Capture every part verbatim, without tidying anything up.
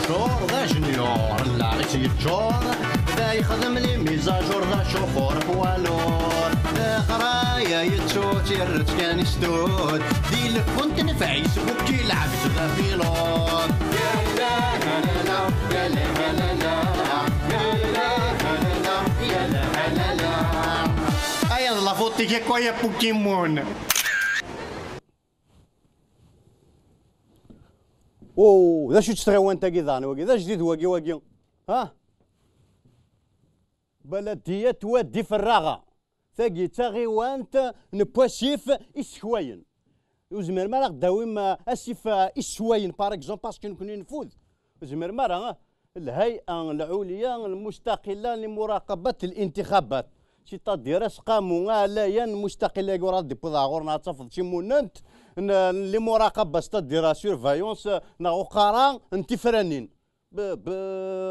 Ur d ajenyur, llaɣ-is yeččur, da yexdem les mises à jour d acufur poids lourd. Leɣraya yettu-tt, yerra-tt kan i stud, di lfun tenfeɛ-is, bukki lɛebd d apilud. Aya d la faute-ik akk, ay a Pokémon. Oh, d acu-tt tɣiwant-agi daɣen wagi? D ajdid wagi, wagi. Ha? Baladiyat Wadi Ferraɣa. Tagi d taɣiwant n wasif issekwayen. Ur zmiren ara ad d-awim, ah, asif, ah, issekwayen, par exemple, parce que nekni nfud. Ur zmiren ara, ah, الهيئة العليا المستقلة لمراقبة الانتخابات. C'est-à-dire aseqqamu ɛlayen mustaqil-agi ur ad d-iwweḍ ɣur-neɣ ad tafeḍ timunent n, n limuraqaba, c'est-à-dire surveillance, neɣ uqara n tifranin. B, b,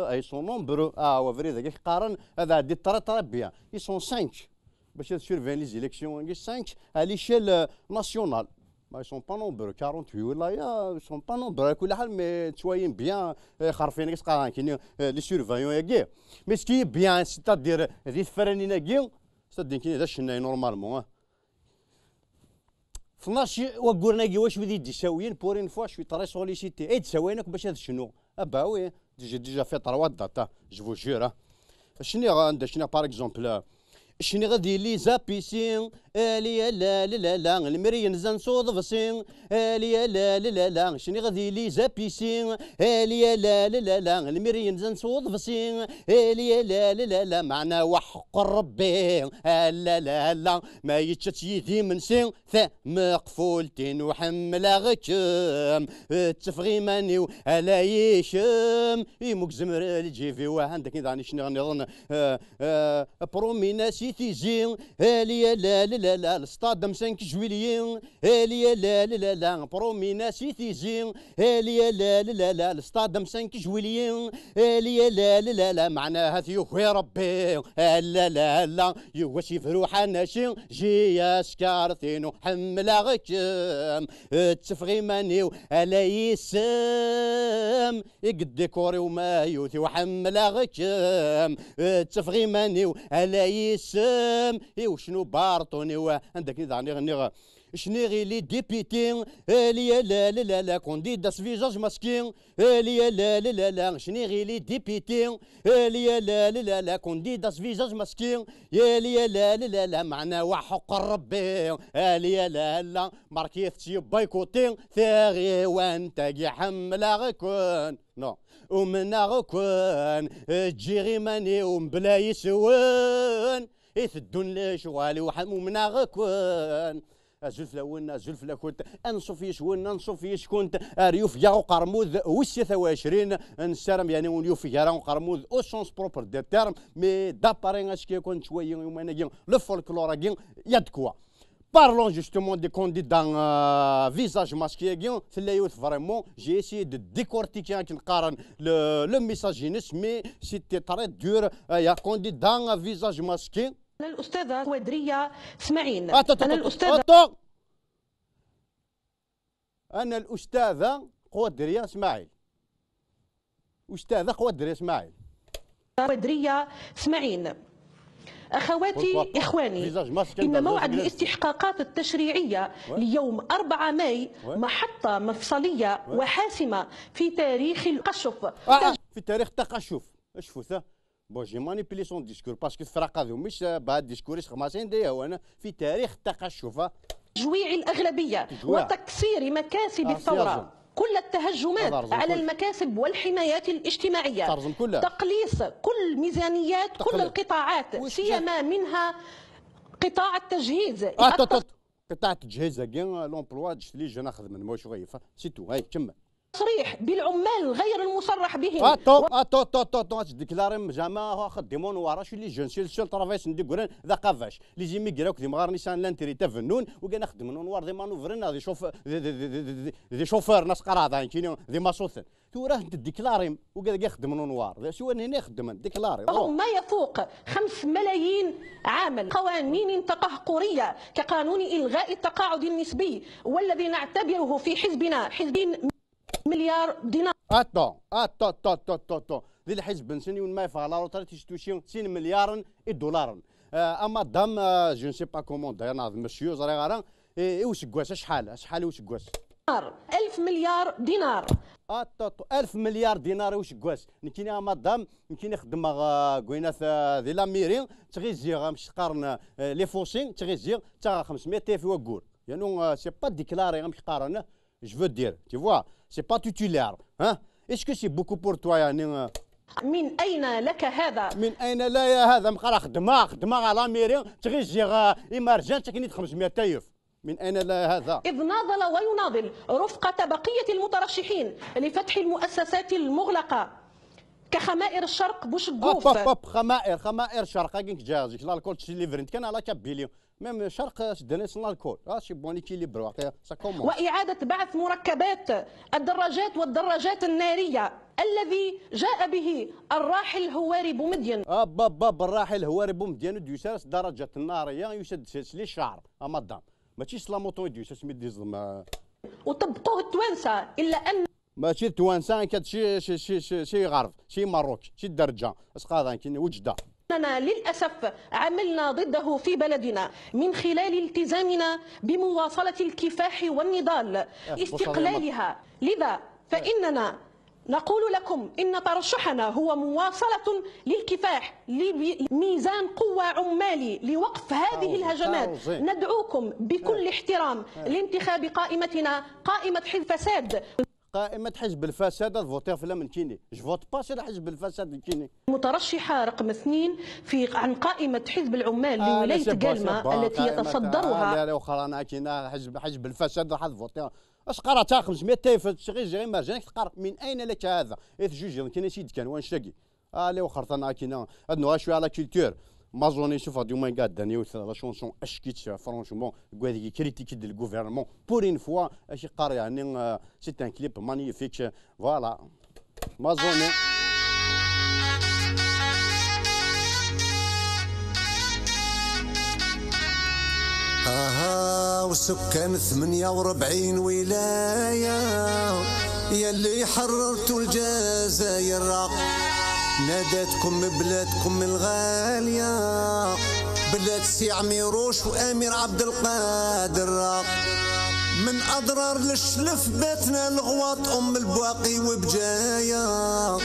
ay sont nombreux. Ah, wabrid-agi qqaren ad ɛeddi très, très bien. Ils sont cinq. Bac ad surveillent les élections, cinq à l'échelle, euh, nationale. Bah, ils sont pas nombreux, quarante-huit, là, ya, ils sont pas nombreux, à كل حال, mais ttwayin bien, eh, xerfin, qu'est-ce que, euh, les surveillants, yagi. Mais ce qui est bien, c'est-à-dire, di tefranin-agi, c'est-à-dire, d acennay, normalement, hein. Tnac wagguren-agi, wacu d i d-isawyen, pour une fois, je suis très sollicité. Ay d-sawyen akk bac ad cnuɣ. Ah bah oui, j'ai déjà fait trois dates, hein, je vous jure, hein. Cniɣ, anda cniɣ, par exemple, cniɣ di les A P C, ali ala la la la, lemri yenzan s uḍebsi, ali ala la la la, cniɣ di les A P C, ali ala la la la, lemri yenzan s uḍebsi, ali ala la la la, meɛna waḥeqq Rebbi, ala la la, ma yečča-tt yid-i imensi, tameqfult-inu ḥemmleɣ-kem, tteffeɣ iman-iw ala yik-m, imugzem lǧib-iw, anda akken daɣen i cniɣ nniḍen, eh, eh, prominas i tizi, ali ala la la la, le stade am cinq juillet, ali ala la la la, prominas i tizi, ali ala la la la, le stade am cinq juillet, ali ala la la la, meɛna ahat yuki Rebbi, ala la la, yugi-as yebru ḥanaci, ji askart-inu ḥemmleɣ-kem, tteffeɣ iman-iw ala yis-m, i yeddikuri umayut-iw ḥemmleɣ-kem, tteffeɣ iman-iw ala yis-m, i ucnu barṭun-iw, anda akken daɣen i ɣenniɣ, cniɣ i les députés, ali ala la la la, candidat s visage masqué, ali ala la la la, cniɣ i les députés, ali ala la la la, candidat s visage masqué, ali ala la la la, meɛna waḥeqq Rebbi, ali ala la, markit-tt yebbaykuti, taɣiwant-agi ḥemmleɣ-ken. Non, umneɣ-ken, ǧǧiɣ iman-iw mebla yis-wen, i teddun lecɣal-iw ḥem-, umneɣ-ken. Azul fell-awen, azul fell-akent, anṣuf yis-wen, anṣuf yis-kunt, ar yufeg-aɣ uqermud wis tlata u ɛecrin, nessaram yani ur yufeg ara uqermud au sens propre du terme, mais d'après acu akk nettwali iman-agi, le folklore-agi, y a de quoi. Parlons justement des candidats, euh, visage masqué-agi, tella yiwet vraiment, j'ai essayé de décortiquer akken qqaren le, le message-ines, mais c'était très dur, euh, y a candidat, euh, visage masqué. أنا الأستاذة ودرية إسماعيل. Attends, attends, أنا attends, الأستاذة attends. أنا الأستاذة قوة درية إسماعيل. أستاذة قوة درية إسماعيل. ودرية إسماعيل. أخواتي، pourquoi pas. إخواني، visage masqué إن موعد الاستحقاقات التشريعية، ouais, ليوم أربعة ماي، ouais, محطة مفصلية، ouais, وحاسمة في تاريخ التقشف. آه، آه، في تاريخ التقشف. اش فوت؟ Bon, j'ai manipulé son discours parce que تفرق هذو مش بعد discours يسخ ما سين دي هو أنا في تاريخ التقشف. تجويع الأغلبية، تجويع، وتكسير مكاسب، آه، الثورة. كل التهجمات على المكاسب والحمايات الاجتماعية. تقليص كل ميزانيات كل القطاعات، سيما منها قطاع التجهيز. آه، التص- قطاع التجهيز، l'emploi, les jeunes خدمن، ماشي غير ف-، c'est tout. هاي، كمل. تصريح بالعمال غير المصرح بهم. Attends, attends, attends, attends, attends, تديكلاري زعما خدمون ورا شو les jeunes, c'est le seul travail سندي قران ذا قفاش. Les immigrés كدي مغار نيسان l'intérêt تفنون، وكان خدمون ورا des manœuvres، des chauffeurs، des, des chauffeurs، ناس قراضة، يعني، des maçons. توراه انت ديكلاري، وكان يخدم نوار. سوى هنا يخدم، ديكلاري. هم ما يفوق خمس ملايين عامل. قوانين تقهقرية كقانون إلغاء التقاعد النسبي، والذي نعتبره في حزبنا حزب مليار دينار. Attends, attends, attends, attends, attends. Di lḥizb-nsen yiwen ma yeffeɣ la retraite istuci sin مليار i دولار. Ah, a madame, ah, je ne sais pas comment d'ailleurs, neɣ d monsieur, ẓriɣ ara. I, i useggas, acḥal, acḥal i useggas? ألف مليار دينار. Attends, ألف مليار دينار i useggas. Nekkini, a madame, nekkini xeddmeɣ, ah, deg winat, ah, di la mairie, ttɣiziɣ, amek qqaren, ah, les fossés, ttɣiziɣ, ttaɣeɣ خمسمية ألف i waggur. Yanu, ah, c'est pas déclaré, amek qqaren, je veux dire, tu vois, c'est pas titulaire, hein? Est-ce que c'est beaucoup pour toi, يعني, ah, من أين لك هذا؟ من أين لك هذا؟ Meqqar xeddmeɣ, xeddmeɣ à la mairie, ttɣiziɣ, ah, imerjan, ttaken-iyi-d خمسمية ألف. من أين لك هذا؟ إذ ناضل ويناضل رفقة بقية المترشحين لفتح المؤسسات المغلقة كخمائر الشرق بوشقوف. Hop, hop, hop, خمائر، خمائر شرق، هاكي نجازك، l'alcool تشليفرين، كان على كابيلي. Même شرق، سدنا الكول. Ah, c'est bon, l'équilibre, ça commence. وإعادة بعث مركبات الدراجات والدراجات النارية الذي جاء به الراحل هواري بومدين. Hop, hop, hop, الراحل هواري بومدين, d-yusa s الدراجات النارية, yusa-d s les chars, a madame. ماشي s la moto i d-yusa, asmi d-iẓḍem, ah. وطبقوه التوانسة، إلا أن ماشي توانسة، كانت شي، شي، شي، شي، شي غرب، شي مروك، شي درجة. اسقاطا كاين وجدة. أننا للأسف عملنا ضده في بلدنا من خلال التزامنا بمواصلة الكفاح والنضال بوصلة استقلالها. لذا فإننا نقول لكم إن ترشحنا هو مواصلة للكفاح لميزان قوة عمالي لوقف هذه تعوزي، الهجمات. تعوزي. ندعوكم بكل احترام لانتخاب قائمتنا قائمة حزب فساد. قائمة حزب الفساد تفوتي فيها من كيني. Je vote pas sur حزب الفساد كيني. مترشحة رقم اثنين في عن قائمة حزب العمال آه، لا، لولاية c'est bon, قالمة c'est bon. التي قائمة، يتصدرها آه، لا، لا، وخرا أنا كينا حزب، حزب الفساد راح تفوتي. اش قرا تا خمسمية ألف تشغيل جيري مارجانك تقرا من أين لك هذا؟ إذ جوج كاين سيد كان وين شاقي. آه، لي وخر ثنا كينا. أدنو شوية على culture. مازوني شوف هادي ما قاعد داني وث-، la chanson أشكيت franchement. قاعد يكريتيكي دي le gouvernement. Pour une fois, اش يقرا يعني، آه، c'est un clip magnifique. Voilà. مازوني. اها وسكان ثمانية وربعين ولاية، يلي حررتوا الجزائر، نادتكم بلادكم الغالية، بلاد سي عميروش وأمير عبد القادر. من أضرار للشلف باتنا الغواط أم البواقي وبجاية.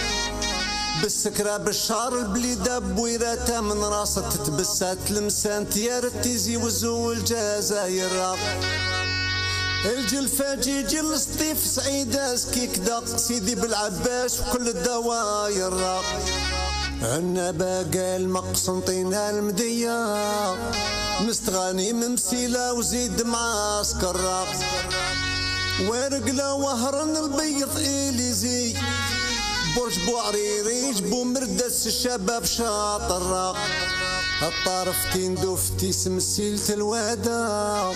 بالسكرة بالشعر البليدة بويراتها من راسها تتبسات لمسان تيار التيزي وزو الجزائر. الجلفة جيجي لسطيف سعيدة سكيك دق سيدي بالعباس وكل الدواير. عنابة قال مقسنطينة المدية مستغاني ممسيلة وزيد معسكر. ورقلة وهران البيض إليزي برج بوعريريج بومرداس الشباب شاطر. الطرف تيندوف تيسمسيل تلوادا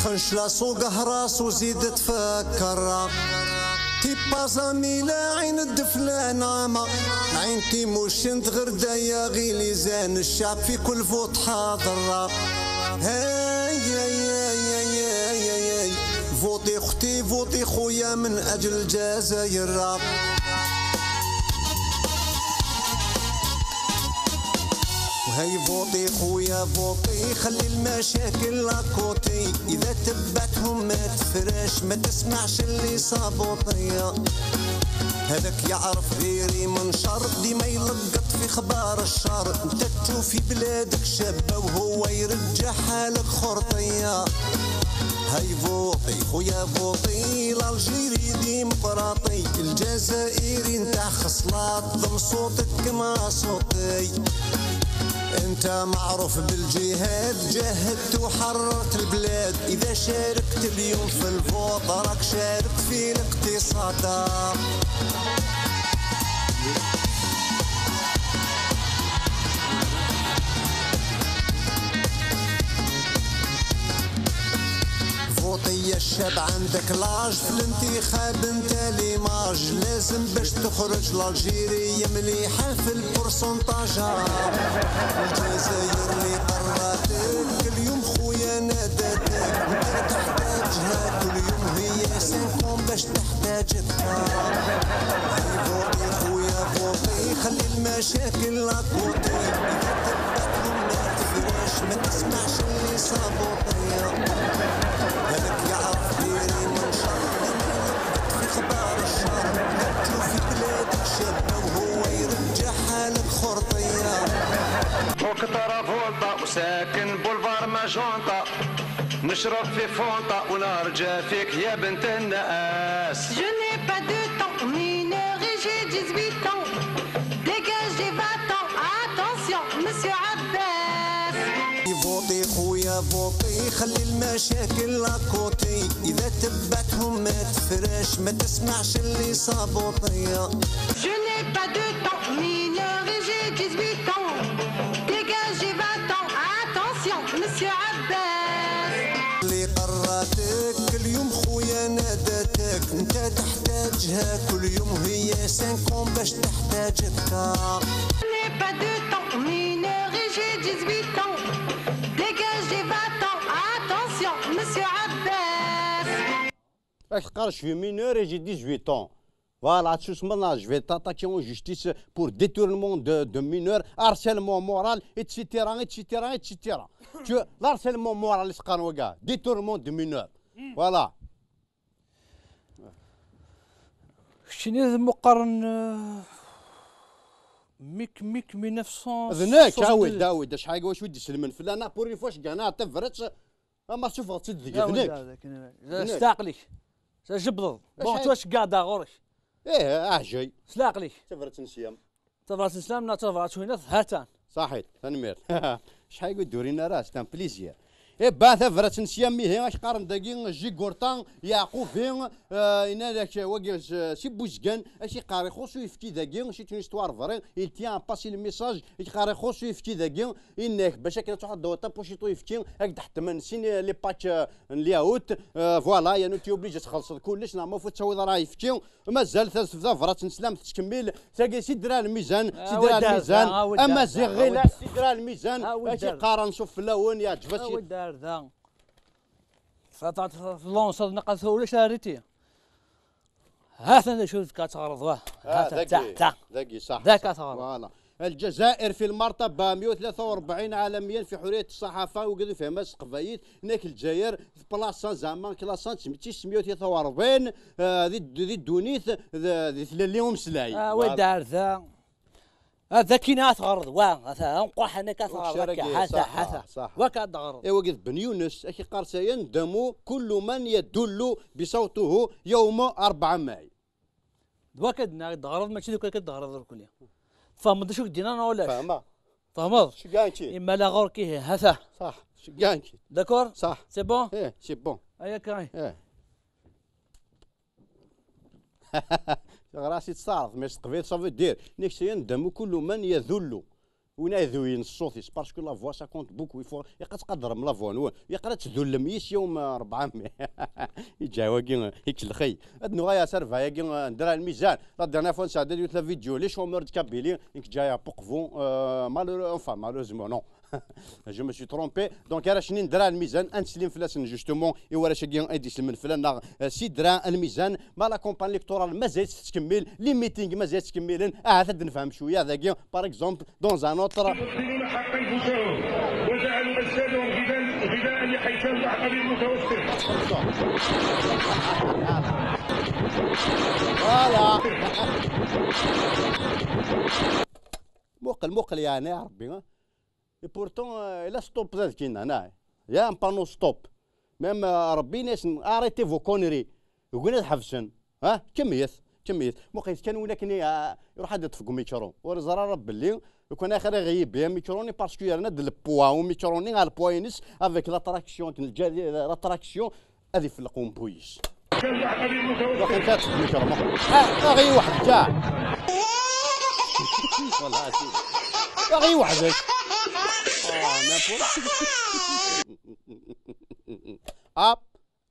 خنش لا سوق هراس وزيد تفكر. تيبازامي لا عين الدفلان عمى عين تيموشنت غردايا غيليزان الشعب في كل فوت حاضر. هاي هاي هاي هاي هاي هاي هاي. فوتي اختي فوتي خويا من اجل الجزائر. وهي فوتي خويا فوتي خلي المشاكل لاكوتي. اذا تبعتهم ما تفرش ما تسمعش اللي صابوطية. هذاك يعرف غيري من شر ديما يلقط في خبار الشر. انت تشوف في بلادك شابة وهو يرجعها لك خرطية. هاي فوطي خويا فوطي لالجيري ديمقراطي. الجزائري نتاع خصلات ضم صوتك مع صوتي. انت معروف بالجهاد جاهدت وحررت البلاد. اذا شاركت اليوم في الفوط راك شارك في الاقتصاد. فوطي يا الشاب عندك لاج في الانتخاب انت ليماج. لازم باش تخرج لالجيري مليحة في البورسنتاج. الجزائر اللي قراتك اليوم خويا ناداتك. انت تحتاجها كل يوم هي سينكوم تحتاج الثار. فوتي خويا فوتي، خلي المشاكل لاكوتي. إذا تبعتهم ما تفرقش، ما تسمعش اللي صابوطية. هلك يعرف ديري من شر، في خبار الشر. تشوفي بلادك شابة وهو يرجعها لك خرطية. فوق طرافولطة وساكن بولفار ماجونطة، نشرب في فونطة ونرجع فيك يا بنت الناس. Je n'ai pas de temps, mineur et j'ai dix-huit ans. Dégagez va-t'en, attention, monsieur عباس. فوتي خويا فوتي، خلي المشاكل لاكوتي. إذا تبعتهم ما تفرقش، ما تسمعش اللي صابوطية. Je n'ai pas de temps, mineur et j'ai dix-huit ans. Dégagez va-t'en, attention, monsieur عباس. اللي قراتك اليوم خويا نادتك، انت تحتاجها كل يوم، هي cinq ans باش تحتاجك. Je n'ai pas de temps, mineur et j'ai dix-huit ans. Dégagez va-t'en, attention, monsieur عباس. راك تقرا je suis mineur et j'ai dix-huit ans. Voilà, tu sais, maintenant, je vais t'attaquer en justice pour détournement de, de mineur, harcèlement moral, et cetera, et cetera, et cetera. Tu vois, l'harcèlement moral, c'est quoi, détournement de mineur. Voilà. Keččini d muqaren, euh, mik mik mille neuf cent. D nekk, awid, awid, acḥal wacu i d-iselmen fell-aneɣ, pour une fois, ceggan-aɣ tabrat, ama tufeɣ-tt-id deg d nekk. S leɛqel-ik. Tjebdeḍ. Bon, ttwaceggaɛeɣ ɣur-k. Ih, aɛjay. S leɛqel-ik. Tabrat n ssyam. Tabrat n ssyam neɣ tabrat n winat, ha-tt-an. Saḥit, tanemmirt. Acḥal i d-urin ara, c'est un plaisir. Ebba tabrat n ssyam ihi, ak qqaren dagi Jigurṭa Yeɛqubi, eh, yenna-ak wagi s- si Buzgan, ak iqqar ixuṣ uyefki dagi, c'est une histoire vraie, il tient à passer le message, ak iqqar ixuṣ uyefki dagi, inna-ak bac akken ad truḥeḍ d-tawiḍ tapuciṭ uyefki, ak d-ḥettmen sin les packs, eh, n lyaut, eh, voilà, yani tu es obligé ad txellṣeḍ kullec, neɣ ma ur tettawiḍ ara ayefki, Mazal tas- tabrat n sslam tettkemmil, tagi si ddra lmizan, si ddra lmizan, amaziɣ ɣilas si ddra lmizan, acu qqaren suf fell-awen, yeɛǧeb-as. Awi-d ar da. Tlanseḍ neɣ ulac arrêté. Ha-t-an d acu d-ka teɣreḍ, wah. Ha-t-an, dagi, ta, ta. Dagi, saḥ, Dagi saḥ. Voilà. الجزائر في المرتبة مية وثلاثة وأربعين عالميا في حرية الصحافة، وقد فهم تقبايت هناك الجزائر في بلاصة زعما كلاصة تسعمية وثلاثة وأربعين، آه، ذي الد- ذي الدونيث، ذي ذي تلالي ومسلاي. آه، وين دار ذا؟ هذا كي ناس غرض، وا، هذا نقوح انا كاس غرض، هذا، هذا. وكا دغرض. ايوا قلت بن يونس، اكي قارسا يندم كل من يدل بصوته يوم أربعة ماي. دوا كدنا دغرض، ماشي دوكا كدغرض الكل. فهمت شو دينا ولا؟ فهمت. فهمت؟ شو كانتي؟ اما لا غور كيه، هذا. صح، شو كانتي؟ داكور؟ صح. سي بون؟ ايه، سي بون. ايه. غراسي تصارف، مي تقبيل صافي دير. نيكسي يندم كل من يذل. وين يذوين الصوت، باسكو لا فوا سا كونت بوكو، يفو، يقا تقدر من لا فوا نو، يقرا تذل ميس يوم أربعة مي. يجا واقي يتلخي. ادنو غايا سيرفا ياقي ندرا الميزان. لا ديرنيير فوا نساعد دوت لا فيديو، لي شومور دو كابيلي، انك جايا بوقفو، آه، مالورو، انفا، مالوروزمون، نو. Je me suis trompé. Donc, ara cnin dra lmizan, ad nsellem fell-asen, justement, i warrac-agi ay d-isellmen fell-aneɣ, eh, si dra lmizan, ma la campagne électorale mazal-itt tettkemmil, les meetings mazal ttkemmilen, ahat ad d-nefhem cwiya dagi, par exemple, dans un autre. يفضلون حق أنفسهم وجعلوا أجسادهم غذاء، غذاء لحيتان الأحقر المتوسط. Voilà. مقل مقل يعني يا ربي، ها؟ Et pourtant, euh, il a stop ذاك كينا هنا. يا بانو ستوب. ميم، آه، ربي ناس، arrêtez vos conneries. يقول لك حبسن. ها؟ كميت، كميت. مقيت كان ولا كني، آه، يروح هذا يطفق ميكرو. ورزرا رب اللي يكون اخر غيب يا ميكروني، باسكو يرنا د البوا وميكروني على البوا ينس افيك لا تراكسيون، كن الجا-، لا تراكسيون هذه في اللقوم بويس. واخا انت تخدم كرمه. اه، غير واحد كاع. والله عظيم. غير وحدك. آه، ما فوق. اب،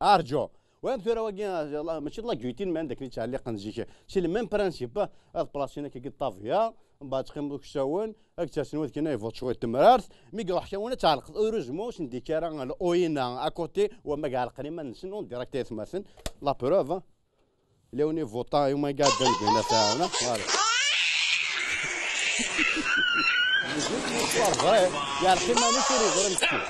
ارجو. وين ثورة واقي، الله، ماشي الله جويتين ما عندك اللي تعليق نزيك. سي لو ميم برانسيب، هاد بلاصينا كي قد طافيه، من بعد تقيم دوك الساون، هاك تاسن وذ كنا يفوت شوية تمرارت، مي قروح كاونا تعلق، اوروزمون، سندي كارا الاوينا اكوتي، وما قاع القريمة نسنون ديريكت يا ثماثن، لا بروف. Léonie Vota, يوم قاعد بنقول لك أنا. Voilà. Vrai. يا أخي، مانيش يريد، راه مسكين.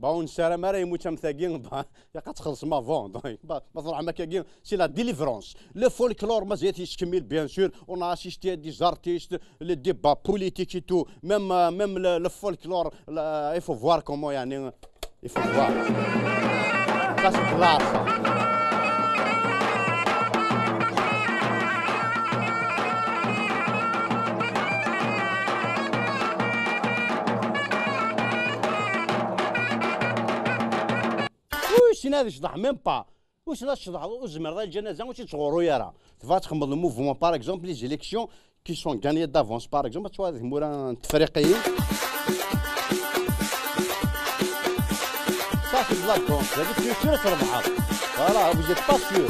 Bon, نسارة ما راه يموت أم ثاقي، با، يا قد خلص ما فون، با، ما تروح ما كاكي، c'est la délivrance. Le folklore, مازال يتكمل, bien sûr. On a assisté à des artistes, le débat politique et tout. Même, euh, même le, le folklore, là, il faut voir comment, يعني, il faut voir. Ça, c'est classe, ça. Ur ssinen ad cḍeḥ, même pas. Ur ssinen ad cḍeḥ, ur zmireḍ ara lǧanaza, ur tt-ttɣurru ara. Tebɣa txemmeḍ le mouvement, par exemple, les élections qui sont gagnées d'avance, par exemple, ad twaliḍ tmura n tefriqiyin. Ça, c'est de la danse. Dagi, tu es sûr ad trebḥeḍ. Voilà, vous êtes pas sûr.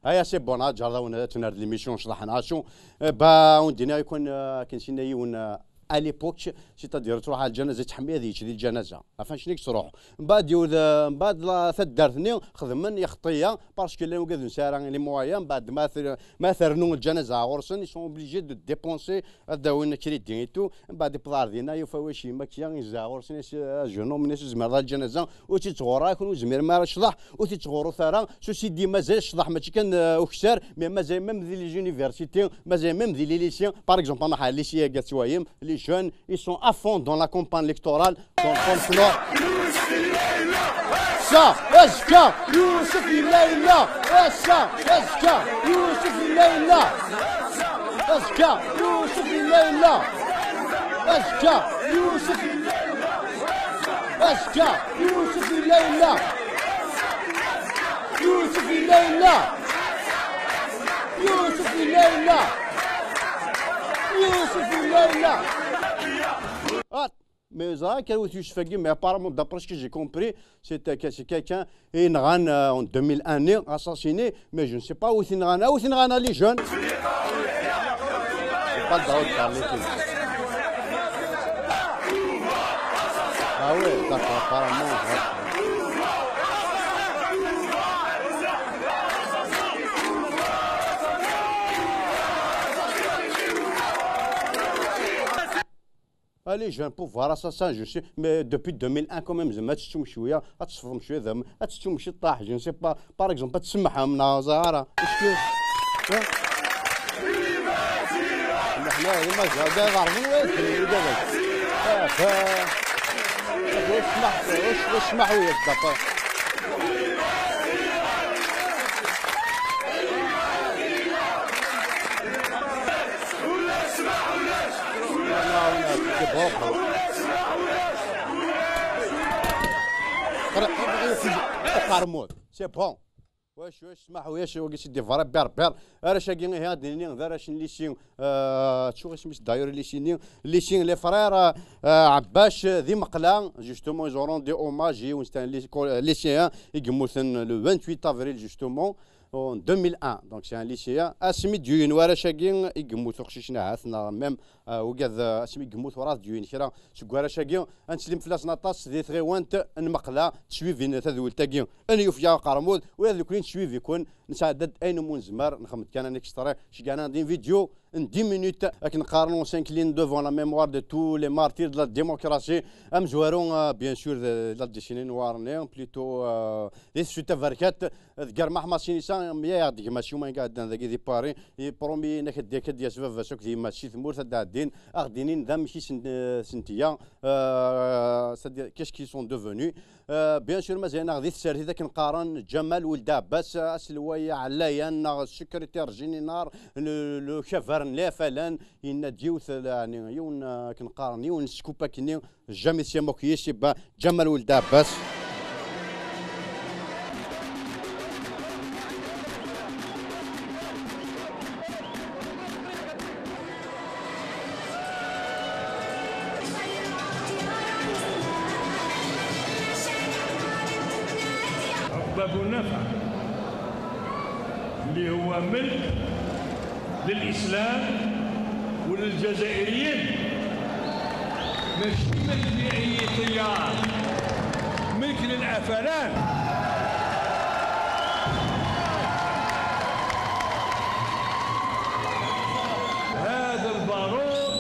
Aya, c'est bon, ha, ǧarda wen ad tnar l'émission, cḍeḥ n acu. Eh, ba, undina ikun, eh, akken sinna yiwen, eh, à l'époque, c'est-à-dire, tṛuḥ ɣer lǧanaza, tḥemmi ad yečč di lǧanaza. Ɣef anect-nni i yettṛuḥ. Mbeɛd yiwet, eh, mbeɛd la, taddart-nni, xedmen ixeṭṭi-ya, parce que llan wigad ur nesɛi ara les moyens, mbeɛd ma ter-, ma ternu lǧanaza ɣur-sen, ils sont obligés de dépenser, ad d-awin crédit et tout, mbeɛd yewweḍ ɣer dinna, yufa wacci, ma kya, yezdeɣ ɣur-sen, as-, a jeune homme, as-, ur tezmireḍ ara lǧanaza, ur tt-ittɣurru ara, ur nezmir ara ccḍeḥ, ur tt-ittɣurru ara. Ceci dit, mazal ccḍeḥ mačči kan, euh, ukessar, mais mazal même di les universités, mazal même di les lycées. Par exemple, nruḥ ɣer lycée-agi ad twalem, les jeunes, ils sont à fond dans la campagne électorale, dans le folklore. Sa, azekka, Yusef yella yella. Sa, azekka, Yusef yella yella. Azekka, Yusef yella yella. Azekka, Yusef. Azekka, Yusef yella yella. Yusef yella yella. Yusef yella yella. Yusef yella yella. Ah, mais ẓriɣ kan wet Yusef-agi, mais apparemment, d'après ce que j'ai compris, c'est, euh, que c'est quelqu'un i yenɣan, euh, en deux mille un, assassiné, mais je ne sais pas où i t-yenɣan, où i t-yenɣan, les jeunes. J'ai pas le droit de parler, c'est... Ah ouais, d'accord, apparemment, ouais. Allez, je viens pour voir ça, ça, je sais, mais depuis deux mille un quand même, زعما تشتم شوية، تشفضم شوية، زعما تشتم شي طاح، je ne sais pas, par exemple, تسمحهم نا زهرة، est-ce que، ها؟ نحن هذه ما زال، هذا غرض وين في الدول. آه، ف-، واش سمح، واش، واش سمح وياك دابا؟ لا، لا، لا، c'est bon. قرمود، c'est bon. واش، واش، سمح وياش، وقيت يدي فري بير بير. Arrac-agi, ihi, ad d-nini, d arrac n lycée, euh, ttuɣ isem-is d'ailleurs, lycée-nni, lycée les frères, euh, euh, Ɛebbac, euh, di Meqla, justement, ils ont rendu hommage i yiwen, c'est un lycée-, lycéen i yemmuten le vingt-huit avril, justement, en deux mille un. Donc, c'est un lycéen. Asmi d-yuyen warrac-agi i yemmut uqcic-nni ahat, neɣ même, euh, wigad, euh, asmi i yemmut werɛad d-yuyen kra seg warrac-agi, ad neslim fell-asen aṭas di tɣiwant n Meqla, ttcwibin tadwilt-agi n Yufya Uqermud, ula d nekkni nettcwibi-ken, nesɛedda-d ayen umi nezmer, nxeddem-d kan un extrait, cegɛen-d une vidéo n dix minutes, akken qqaren, on s'incline devant la mémoire de tous les martyrs de la démocratie, amezwaru, euh, bien sûr, de, de la décennie noire-nni, plutôt, euh, di tefsut taberkat, deg Rrmaḥ Masinisa, myayaɣ-d gma-s yuma iɛeddan dagi di Paris, i promis-inek ad d-, ad d-yas baba-s akked yemma-s si tmurt ad d-ɛeddin, ad ɣ-d-inin d amek i sen-, sent-iga, euh, c'est-à-dire, qu'est-ce qu'ils sont devenus. Euh, bien sûr, mazal-aneɣ di tsertit akken qqaren Ǧamal Weld Ɛebbas, aselway ɛlayan neɣ secrétaire général, le, le kabar n Lafalan, yenna-d yiwet, yeɛni, yiwen, euh, akken qqaren, yiwen n scoop akkenni, jamais sya mokiyis, iba Ǧamal Weld Ɛebbas. أبو نفع، اللي هو ملك للإسلام وللجزائريين، ماشي ملك لأي تيار، ملك للأفلان. هذا البارود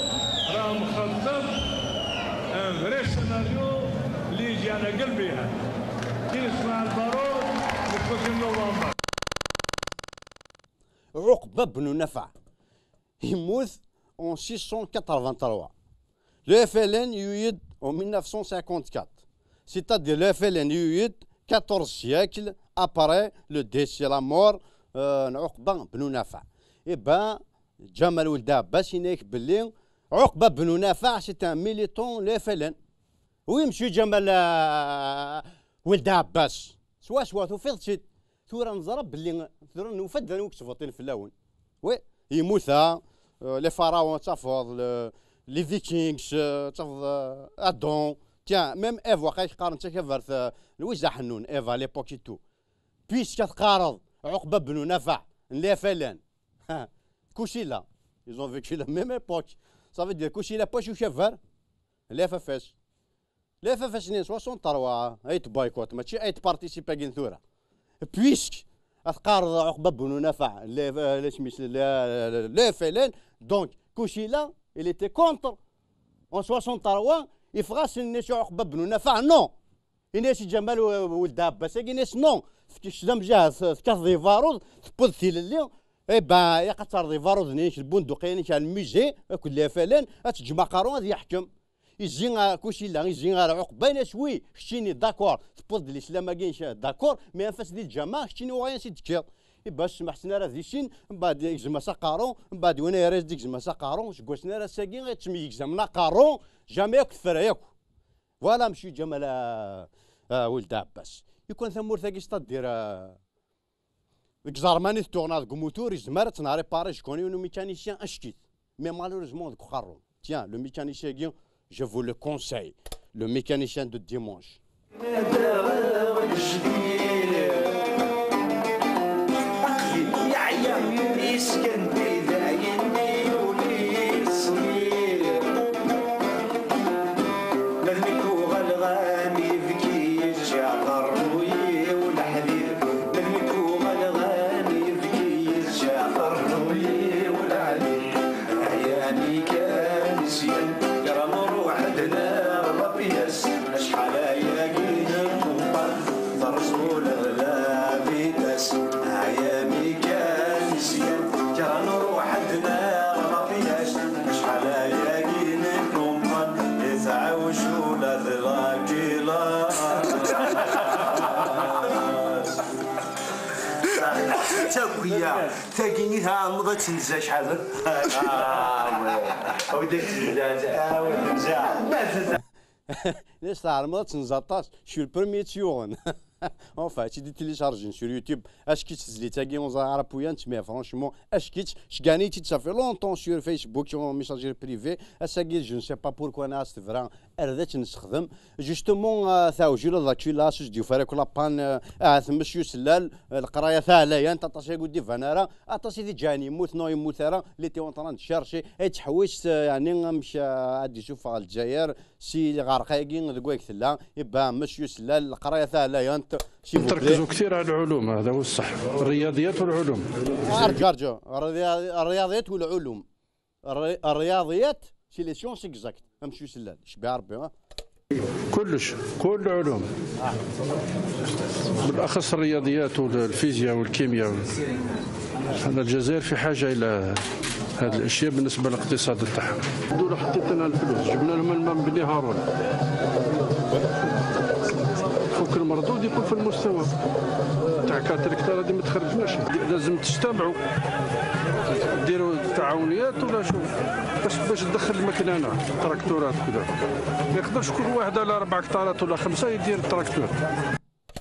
راه مخطط ان فري سيناريو اللي يجي على قلبي هذا. كي نسمع البارود نتفكر نوفمبر. عقبة بن نفع يموت en six cent quatre-vingt-trois. Le F L N يولد en mille neuf cent cinquante-quatre. C'est-à-dire le F L N يولد quatorze siècles après le décès, la mort, euh, n Uqba ben Nafa. Eh ben, Ǧamal Weld Ɛebbas yenna-yak belli Uqba ben Nafa c'est un militant n le F L N. Oui, monsieur Ǧamal, euh, Weld Ɛebbas. Swaswa, tufiḍ-tt-id. Tura neẓra belli, tura nufa-d d anwa i yettvuṭin fell-awen. Oui, yemmut-a, euh, les pharaons, ad tafeḍ, le, les vikings, euh, ad tafeḍ, euh, Adam. Tiens, même Ève, waqila qqaren d takabart, euh, Lwiza Ḥennun, Ève à l'époque et tout. Puisque ad teqqareḍ Uqba ben Nafa n le F L N. Kucila. Ils ont vécu la même époque. Ça veut dire Kucila, pas Ukabar, le F F S. Le F F S-nni n soixante-trois ay t-boycott, mačči ay t-participe-agi n tura. Puisque ad teqqareḍ Uqba ben Nafa, le, le, le, le F L N, donc Kucila, il était contre. En soixante-trois, yeffeɣ-asen nni-s Uqba ben Nafa, non. Ini-as i Ǧamal Weld Ɛebbas-agi, ini-as non. Kečč d amjahed, tekkateḍ ibaruḍ, tewwiḍ tilelli. Eh ben, ilaq ad terreḍ ibaruḍ-nni-k, lbunduqiya-nni-k ar lmusée, akked le F L N, ad teǧǧem aqerru ad yeḥkem. Izzi ɣer Kucila, izzi ɣer Uqba, ini-as oui, keččini d'accord, tewwiḍ-d lislam-agi-inek d'accord, mais anef-as di lǧameɛ, keččini uɣal ansi d-tekkiḍ. Iba ur smaḥ-sen ara di sin, mbeɛd igzem-as aqerru, mbeɛd win ara s-d-igzem-as aqerru, seg wass-nni ar ass-agi ad ttemyegzamen aqerru, jamais akk tefra yakk. Voilà, monsieur Ǧamal, euh, euh, Weld Ɛebbas. Yukan tamurt-agi, c'est-à-dire, euh, deg Ẓerman i t-tuɣ neɣ deg umutur, yezmer ad tt-nripari, je connais un mécanicien ackit. Mais malheureusement, deg uqerru. Tiens, le mécanicien-agi, je vous le conseille. Le mécanicien de dimanche. Tagi i tɛelmeḍ ad tenza acḥal. Nes tɛelmeḍ ad tenza aṭas. Je suis le premier tt-yuɣen. Enfin, tu dis télécharge sur YouTube. Ackit tezlit-agi, ur ẓriɣ ara puyant, mais franchement, ackit, je gagne-t-id, ça fait longtemps sur Facebook, en messagerie privée. Ass-agi, je ne sais pas pourquoi, nniɣ-as tebra ar d akken nessexdem. Justement, euh, taɛujula d akula, sus d-yufa akk la panne, euh, ahat monsieur Sellal, euh, leqraya taɛlayant, aṭas ay ur d-iban ara, aṭas i d-iǧǧan yemmut, non yemmut ara, il était en train de chercher, ay teḥwist, euh, yeɛni amek, euh, ad d-isuffeɣ ɣer Lezzayer, si lɣerq-agi deg wayeg tella, iba monsieur Sellal, leqraya taɛlayant, s'il vous plaît. نركزوا كثير على العلوم، هذا هو الصح. الرياضيات والعلوم. أرجو، أرجو. الرياض-، الرياضيات والعلوم. الري-، الرياضيات، c'est les sciences exactes. أمشي سلال، شبيع ربي، ها؟ كلش، كل العلوم. بالأخص الرياضيات والفيزياء والكيمياء. حنا الجزائر في حاجة إلى هذه الأشياء بالنسبة للاقتصاد تاعها. الدولة حطت لنا الفلوس، جبنا لهم الماء من بني هارون. فك المردود يكون في المستوى تاع كاتريكتار، هذه ما تخرجناش. لازم تجتمعوا، ديروا تعاونيات ولا شو، باش، باش تدخل المكنة هنا، تراكتورات كذا. ما يقدرش كل واحد على أربع هكتارات ولا خمسة يدير التراكتور.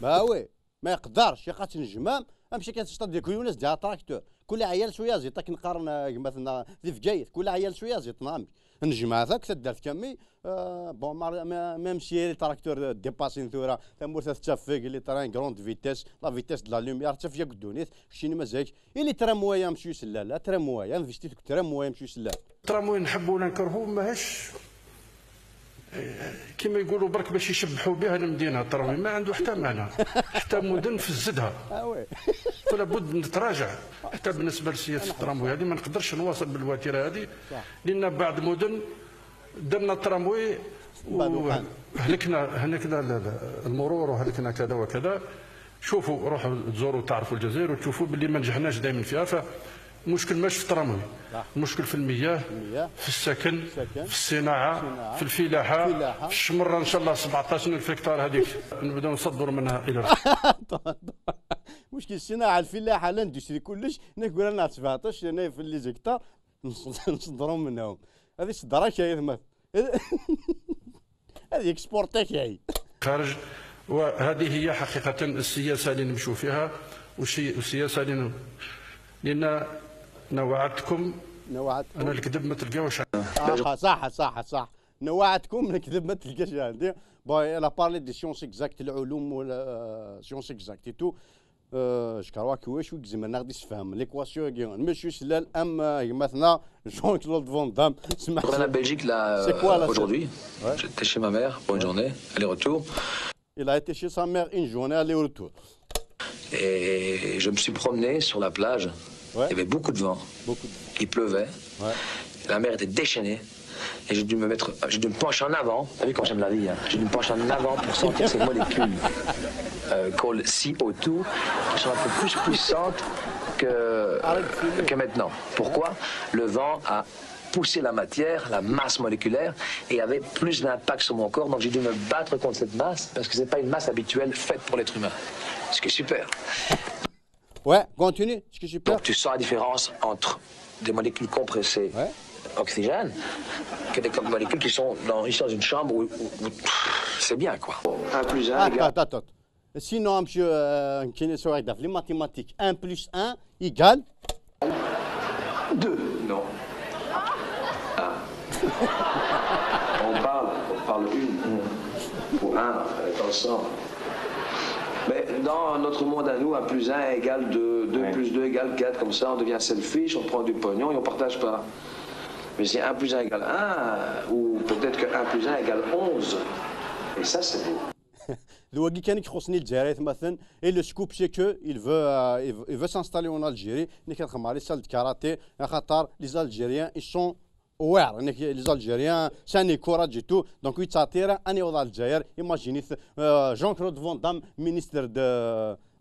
ما وي، ما يقدرش، يا قاتل الجمام، امشي كتشطب ديال كل الناس ديال التراكتور. كل عيال سويازيط، كي نقارن، آه، مثلًا، في بجايث، كل عيال سويازيط، نعم. Nejmeɛ-t akk, taddart kammi. Euh, bon, mar- ma- même si les tracteurs dépassent tura, tamurt tettafeg, les trains grande vitesse, la vitesse de la lumière, ttafeg akk ddunit, keččini mazal-ik. Et les tramways, monsieur Sellal, la tramway, investit deg tramway, monsieur Sellal. Tramway, nḥebbu wala nkerhu, mahac, eh, كيما يقولوا برك باش يشبحوا بها المدينة، التراموي ما عنده حتى معنى. حتى مدن فزدها. Ah ouais. فلا بد نتراجع. حتى بالنسبة لسياسة التراموي هذه ما نقدرش نواصل بالوتيرة هذه، صح. لأن بعض مدن درنا التراموي وهلكنا، هلكنا ال- ال- المرور، وهلكنا كذا وكذا. شوفوا، روحوا تزوروا، تعرفوا الجزائر وتشوفوا باللي ما نجحناش دايما فيها. فمشكل ماش في التراموي، صح. المشكل في المياه، المياه. في السكن، السكن. في الصناعة، الصناعة. في الفلاحة، الفلاحة. في الشمرة إن شاء الله سبعطاش ألف هكتار هذيك نبداو نصدروا منها إلى مشكل الصناعة، الفلاحة، لاندستري، كلش. نقول أنا سبعطاش، أنا في لي زيكتار نص- نصدروا منهم. هذه صدرك يا ثمات. هذه اكسبورتيك هي. خارج. وهذه هي حقيقة السياسة اللي نمشوا فيها، والشي- والسياسة اللي ن- لأن أنا وعدتكم، نوعدكم. أنا الكذب ما تلقاوش. صح، صح، صح، صح. نوعدكم الكذب ما تلقاش عندي. Bon, elle a parlé des sciences exactes, العلوم ولا sciences exactes et tout. Euh, je crois que واش يلزم أن غادي يسفهم l'équation هي monsieur Sellal أم، آه، يماتنا Jean-Claude Van Damme. سمح لي. En Belgique, là, c'est quoi, euh, là, aujourd'hui, c'est- Ouais. J'étais chez ma mère pour une journée, aller-retour. Il a été chez sa mère une journée aller-retour. Et je me suis promené sur la plage. Ouais. Il y avait beaucoup de vent. Beaucoup de vent. Il pleuvait. Ouais. La mer était déchaînée. Et j'ai dû me mettre, j'ai dû me pencher en avant. T'as vu comment j'aime la vie, hein ? J'ai dû me pencher en avant pour sentir ces molécules, euh, called C O two, qui sont un peu plus puissantes que, que maintenant. Pourquoi ? Le vent a poussé la matière, la masse moléculaire, et avait plus d'impact sur mon corps. Donc j'ai dû me battre contre cette masse, parce que c'est pas une masse habituelle faite pour l'être humain. Ce qui est super. Ouais, continue, ce qui est super. Donc tu sens la différence entre des molécules compressées, ouais, oxygène, que des molécules qui sont dans, ici dans une chambre où, où- où c'est bien, quoi. Un plus un égale. Attends, attends, attends. Sinon, monsieur, euh, qui ne saurait les mathématiques, un plus un égale deux. Non. Un. On parle, on parle une. Pour un, euh, ensemble. Mais dans notre monde à nous, un plus un égale deux, deux plus deux égale quatre, comme ça on devient selfish, on prend du pognon et on partage pas. Mais si un plus un égale un, ou peut-être que un plus un égale onze, et ça c'est beau. D wagi kan i ixuṣṣen i Lezzayer, aytmaten. Et le scoop, c'est que il veut, euh, il veut, il veut s'installer en Algérie. Nekk ad xedmeɣ les salles de karaté, axaṭer les Algériens, ils sont aware. Nekk, les Algériens, ça les encourage et tout. Donc, yettɛeṭṭir ad yaweḍ ɣer Lezzayer. Imaginez, euh, Jean-Claude Van Damme, ministre de,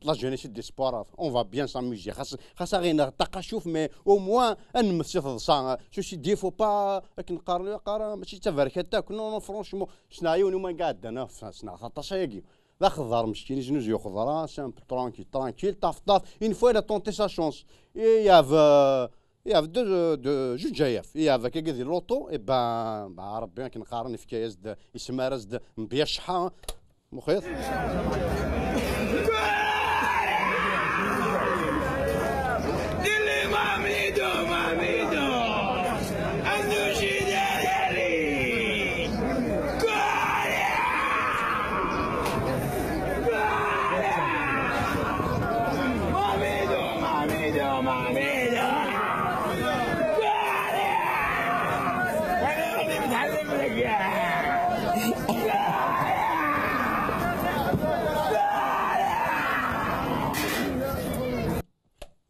de la jeunesse et des sports. On va bien s'amuser. Xas, xas ad aɣ-ineɣ ṭṭaq acuf, mais au moins ad nemmet si teḍsa. Ceci dit, faut pas, akken qqaren, qqaren, mačči d taberkat akk. Non, non, franchement, ssneɣ yiwen uma iɛeddan, ssneɣ aṭas ayagi. D axeḍḍar meskin, yeznuzu xeḍra, simple, tranquille, tranquille, taf, taf. Une fois, il a tenté sa chance. Et il y avait, euh, il y avait deux, deux, juge J F. Il y avait quelqu'un de l'auto, et ben, bah, Rabbi, akken qqaren, yefka-yas-d, isemma-as-d, mbiya cceḥḥa, muxir.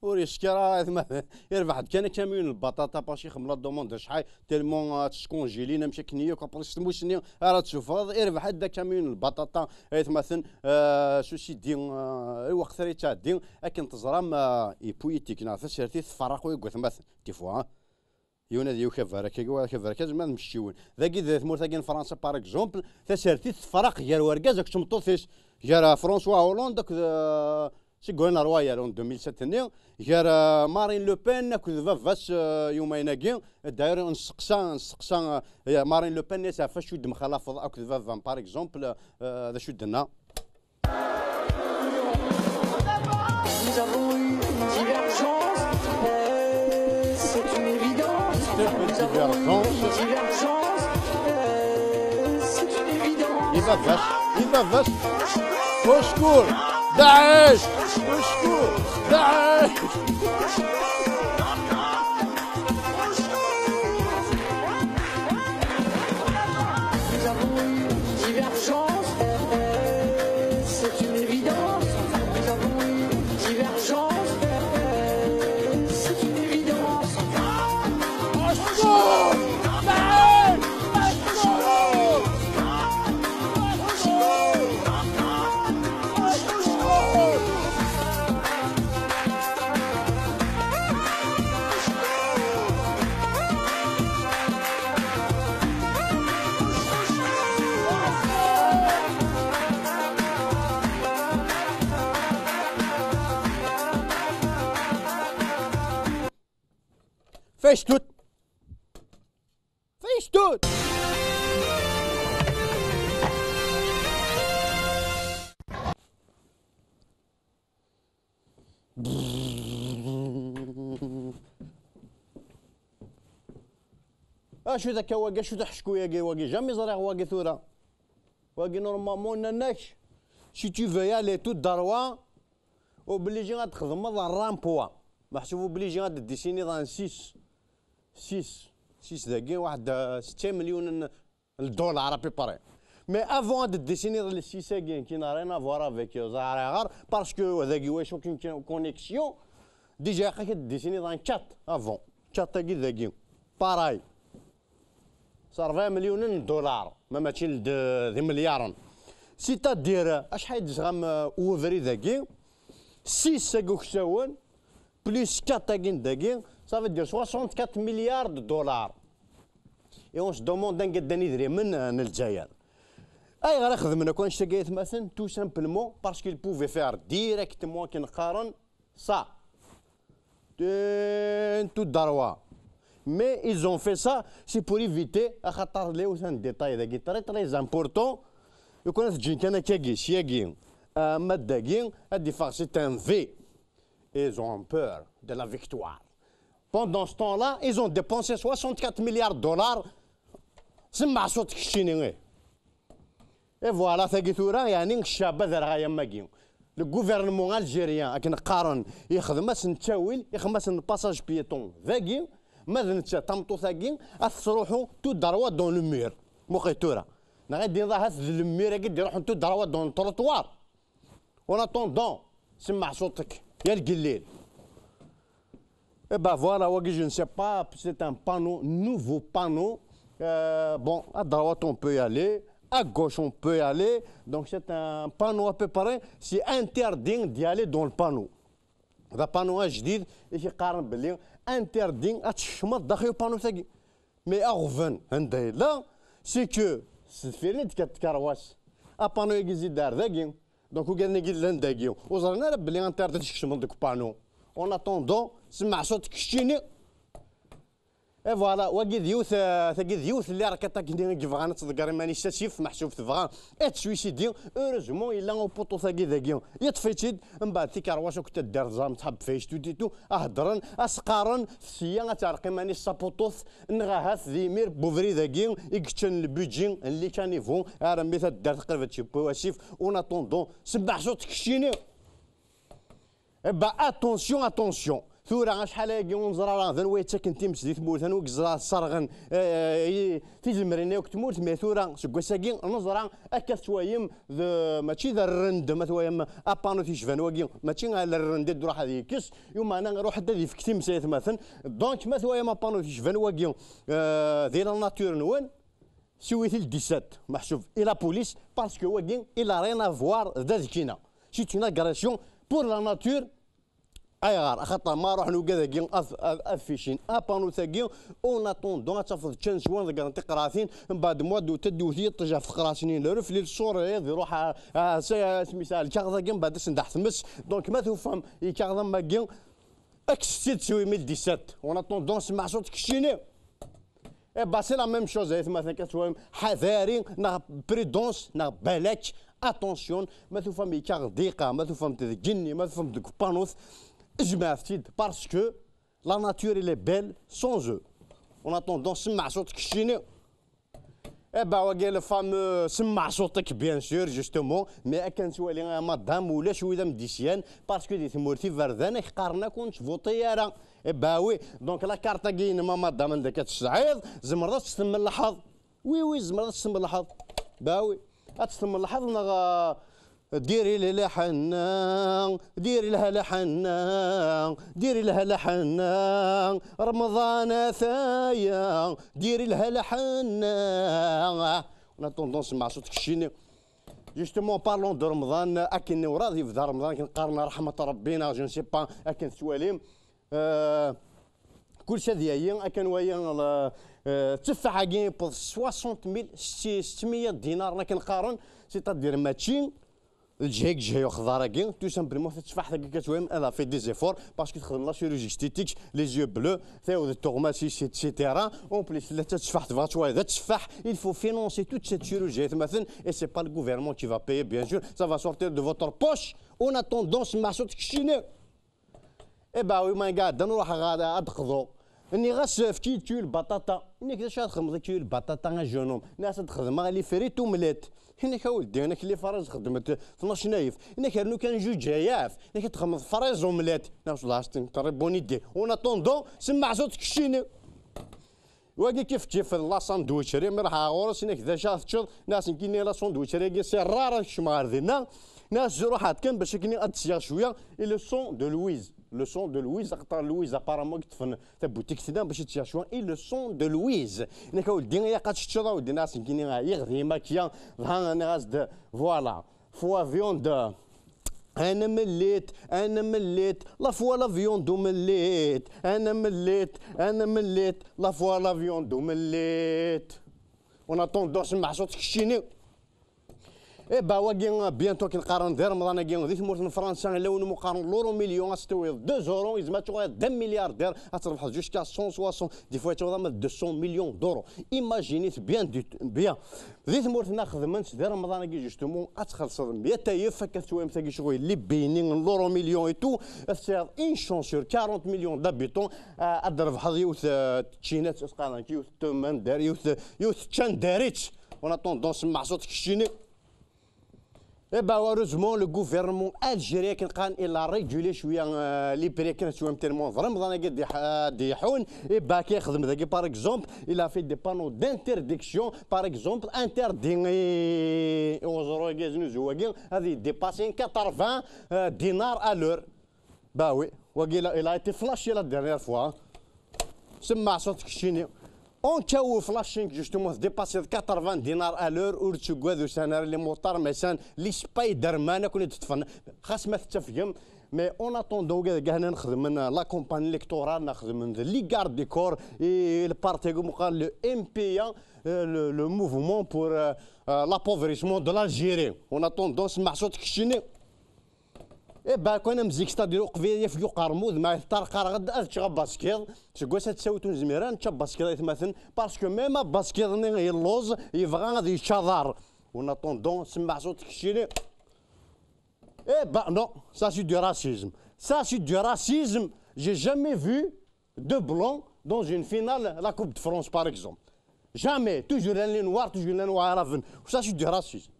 Ur yecki ara, aytmaten. Irbeḥ-d kan akamyun n lbaṭaṭa, parce que la demande acḥal, tellement, euh, teskunjilin, amek akken yakk, après s tmussni ara d-tessufɣeḍ, irbeḥ-d akamyun n lbaṭaṭa, aytmaten. Euh, ceci dit, euh, lweqt ara yettɛeddi, akken teẓram, euh, i politique neɣ tasertit tferreq wayeg, aytmaten, des fois, hein. Yiwen ad yuki abarak-agi, wa yuki abarak-agi, ad mecciwen. Dagi, di tmurt-agi n Fransa, par exemple, tasertit tefreq gar urgaz akked tmeṭṭut-is, gar, euh, François Hollande akked, euh, Ségolène Royal en deux mille sept-nni, gar, euh, Marine Le Pen akked baba-s, euh, yumayen-agi. D'ailleurs, nesteqsa, nesteqsa, euh, Marine Le Pen, is ɣef acu i d-temxalafeḍ akked baba-m, par exemple, euh, d acu d-tenna? Nous avons eu une divergence, mais c'est une évidence. Divergence. Divergence, euh, c'est une évidence. Divergence, divergence. Au secours. Daesh. Au secours. Daesh. Nous avons eu une divergence, euh, c'est une évidence. Nous avons eu une divergence, euh, c'est une évidence. Face tout. Face tout. Acu d akka wagi, acu d aḥecku-agi wagi, jamais ẓriɣ wagi tura. Wagi normalement nnan-ak, si tu veux y aller tout droit, obligé ad txedmeḍ rond-point. Meḥsub obligé ad d-dessiniḍ un six. Six. Six dagi, waḥed, euh, setta melyun n, n dollar à peu près. Mais avant ad d-dessiniḍ le six-agi, qui n'a rien à voir avec, euh, ẓriɣ, parce que dagi, wacu, aucune connexion, déjà, ilaq ad d-dessiniḍ un quatre avant. Quatre-agi dagi. Pareil. C'est vingt millions de dollars, ma mačči d, d imelyaren. C'est-à-dire, acḥal i d-tesɣam, euh, ubrid-agi? Six-agi uksawen, plus quatre-agi n dagi, ça veut dire soixante-quatre milliards de dollars. Et on se demande anga ddan idrimen, euh, n Lezzayer. Ayɣer i xedmen akk annect-agi, ay atmaten? Tout simplement parce qu'ils pouvaient faire directement, akken qqaren, ça. Euh, tout droit. Mais ils ont fait ça, c'est pour éviter, axaṭer la yiwet n détail dagi très, très important. Lukan ad ǧǧin kan akkagi, syagi, euh, ma d dagi, ad d-iffeɣ, c'est un V. Ils ont peur de la victoire. Pendant ce temps-là, ils ont dépensé soixante-quatre milliards de dollars. Semmeɛ ṣṣut keččini, eh. Et voilà, tagi tura, yeɛni, ccɛeb ad rɣa am wagi. Le gouvernement algérien, akken qqaren, ixdem-asen ttawil, ixdem-asen passage piéton dagi, ma d netta, tameṭṭut-agi, ad tettruḥu tout droit dans le mur. Muqel tura. Neɣ ad d-iniḍ ahat d le mur-agi d-iruḥen tout droit dans le trottoir. En attendant, semmeɛ ṣṣut-ik, ya lgellil. Eh ben voilà, wagi, je ne sais pas, c'est un panneau, nouveau panneau. Euh, bon, à droite, on peut y aller, à gauche, on peut y aller. Donc, c'est un panneau à peu près, c'est interdit d'y aller dans le panneau. Le panneau ajdid, i qqaren belli interdit ad tkecmeḍ daxel panneau-agi. Mais aɣbel anda yella, c'est que s deffir-nni d-tekka tkerwas. Apanu-agi zid ar dagi. Donc, ugaden-agi llan dagi. Ur ẓrin ara belli interdit ad tkecmeḍ deg upanu. En attendant, semmeɛ ṣṣut keččini. Et voilà, wagi d yiwet, euh, tagi d yiwet n les raquettes-agi i yebɣan ad tḍegger iman-is s asif, meḥsub tebɣa ad teswisidi. Heureusement, yella upuṭu-tagi dagi. Yeṭṭef-itt-id, mbeɛd tikerwas akked taddart ẓram tḥebb fayes tuditu, a heddren, a s-qqaren, tesya ad teɛreq iman-is s apuṭut, neɣ ahat d imir n ubrid-agi i yeččan le budget n les caniveaux, armi taddart qrib ad tewwi wasif. En attendant, semmeɛ ṣṣut keččini. Eh ben, attention, attention. Tura, acḥal ayagi ur neẓra ara d anwa yettaken times di tmurt, anwa i yeẓra sserɣen, eh, i tizemrin akk tmurt, mais tura, seg wass-agi, neẓra akka tettwayem d, mačči d rrend, ma twayem apanu t-yecban wagi, mačči ala rrend i d-ruḥ ad yekkes, yumeɛna iruḥ-d ad yefk times ay atmaten. Donc, ma twayem apanu t-yecban wagi, eh, di la nature-nwen, siwit-t-id dix-sept, meḥsub, i la police, parce que wagi, il a rien à voir d adekki-nneɣ. C'est une agression pour la nature. Ayɣer? Axaṭer ma ruḥen ugad-agi ad, ad, ad ficin apanu-tagi, en attendant ad tafeḍ ččan swan, ḍeggren tiqratin, mbeɛd mois d'août ad d-iwet yiṭij ɣef teqratin-nni, le reflet, le soleil, iruḥ a, a, s-, a, asmi yesɛa lkaɣeḍ-agi, mbeɛd ad sen-daḥ tmes. Donc ma tufam ikaɣeḍ am wagi, kkset-t-id si deux mille dix-sept. En attendant, semmeɛ ṣṣut keččini. Eh ben, c'est la même chose, ay atmaten, ad twayem, ḥadari, neɣ prudence, neɣ balak, attention, ma tufam yekkaɣ deg iqa, ma tufam-t deg igenni, ma tufam-t deg upanut, jemɛet-t-id, parce que la nature, elle est belle sans eux. En attendant, semmeɛ ṣuṭ-ik keččini. Eh ben, wagi le fameux semmeɛ ṣuṭ-ik, bien sûr, justement. Mais akken nettwali, a madame, ulac wid am d-isyan, parce que di tmurt iberdan, ak qqaren akk ur nettvuṭi ara. Eh ben oui. Donc la carte-agi-inem, a madame, anda akka tesɛiḍ, tzemreḍ ad tt-tmellḥeḍ. Oui, oui, tzemreḍ ad tt-tmellḥeḍ. Bah oui. Ad tt-tmellḥeḍ neɣ, euh, diri lḥenna, diri lḥenna, diri lḥenna, Remḍan ataya, diri lḥenna. En attendant, semmeɛ ṣuṭ-ik keččini. Justement, parlons de Remḍan, akken ur ad yebda Remḍan, akken qqaren ṛeḥmat Ṛebbi, neɣ je ne sais pas, akken tettwalim. Euh, Kullec ad yali, akken waya, euh, tteffaḥ-agi yewweḍ soixante mille, setti-, settmeyya dinar, akken qqaren, c'est-à-dire mačči lǧehd, lǧehd uxḍar-agi, tout simplement, tteffaḥ-agi, elle a fait des efforts, parce que txedem la chirurgie esthétique, les yeux bleus, tayeḍ d tuɣmas-is, et cetera. En plus, la tteffaḥ, tebɣa ad twali d tteffaḥ, il faut financer toute cette chirurgie, aytmaten, et c'est pas le gouvernement qui va payer, bien sûr, ça va sortir de votre poche. En attendant, semmeɛ ṣuṭ-ik keččini. Eh ben oui, ma iɛedda nruḥ ɣer ad d-qḍuɣ. Nniɣ-as, efk-iyi-d kiyu lbaṭaṭa. Nniɣ, d acu ad txedmeḍ kiyu lbaṭaṭa, a jeune homme? Nniɣ-as, ad xedmeɣ les frites omelettes. Nniɣ-ak, a weldi, nniɣ-ak, les fraises xedment tnac nayef. Nniɣ-ak, rnu kan juj ayaf. Nniɣ-ak, ad txedmeḍ fraises omelettes. Nniɣ-as, c'est une très bonne idée. En attendant, semmeɛ ṣuṭ-ik keččini. Wagi kif kif d la sandwicherie, mi ruḥeɣ ɣur-s, nniɣ-ak, d acu ad teččeḍ? Nniɣ-as, nekkini la sandwicherie-agi, c'est rare ad kecmeɣ ɣer dinna. Nniɣ-as, ruḥ-d kan bac akken ad d-sɣeɣ cwiya. Et le son de Louise. Le son de Louise, axaṭer Louise apparemment i yeṭṭfen tabutikt-nni bac ad d-sɣeɣ cwiya. Et le son de Louise. Nniɣ-ak, a weldi, ilaq ad teččeḍ, a weldi. Nniɣ-as, nekkini ɛyiɣ d yimakya. Dɣa nniɣ-as-d, voilà. Foi viande. Ana mellit, ana mellit, la foi la viande omelette. Ana mellit, ana mellit, la foi la viande omelette. En attendant, semmeɛ ṣuṭ-ik keččini. Eh ben, wagi, bientôt akken qqaren di Remḍan-agi, di tmurt n Fransa, yella win umi qqaren l'euro million, ad s-tawiḍ deux euros, yezmer ad tuɣaleḍ d un milliardaire, ad trebḥeḍ jusqu'à cent soixante, des fois ad tuɣaleḍ deux cents millions d'euros. Imaginez bien, du- bien. Di tmurt-nneɣ xedmen-tt di Remḍan-agi, justement, ad txellṣeḍ meyya ayef, akka tettwalim tagi ccɣel, les bénis, l'euro million et tout, ad tesɛiḍ une chance sur quarante millions d'habitants, euh, ad d-trebḥeḍ yiwet, euh, tčinat, as-qqaren, yiwet tmandarit, yiwet, yiwet tčandarit. En attendant, semmeɛ ṣuṭ-ik keččini. Eh ben, heureusement, le gouvernement algérien, akken qqaren, il a régulé cwiya, euh, les prix, akken tettwalim, tellement d Remḍan-agi ad d-iḥ-, ad d-iḥun. Eh ben, akken yexdem dagi, par exemple, il a fait des panneaux d'interdiction, par exemple, interdit, euh, uẓru-agi aznuzu-agi ad yedépasser quatre-vingts, euh, dinars à l'heure. Bah oui, wagi, il a, il a été flashé la dernière fois, hein. Semmeɛ ṣuṭ-ik keččini. En cas où flashing, justement, tdépasseḍ quatre-vingts dinars à l'heure, ur ttugad, usan ara les motards, mais san les Spider-Man, ad ken-id-ṭṭfen. Xas ma tettafgem, mais en attendant, wagi dagi hna nxedmen la campagne électorale, nxedmen les gardes du corps, et le parti, comme on dit, le M P A, euh, le, le mouvement pour, euh, euh, l'appauvrissement de l'Algérie. En attendant, semmeɛ ṣuṭ-ik keččini. Eh ben, kan am zik, c'est-à-dire, uqbel yafeg uqermud, ma teṭṭarqareɣ ad, ad ččeɣ abaskiḍ. Seg wass-a ad tsawi ur nezmir ara nečč abaskiḍ, aytmaten, parce que même abaskiḍ-nni yelluẓ, yebɣa ad yečč aḍar. En attendant, semmeɛ ṣuṭ-ik keččini. Eh ben, non, ça c'est du racisme. Ça c'est du racisme. J'ai jamais vu deux blancs dans une finale la Coupe de France, par exemple. Jamais. Toujours les noirs, toujours les noirs à la fin. Ça c'est du racisme.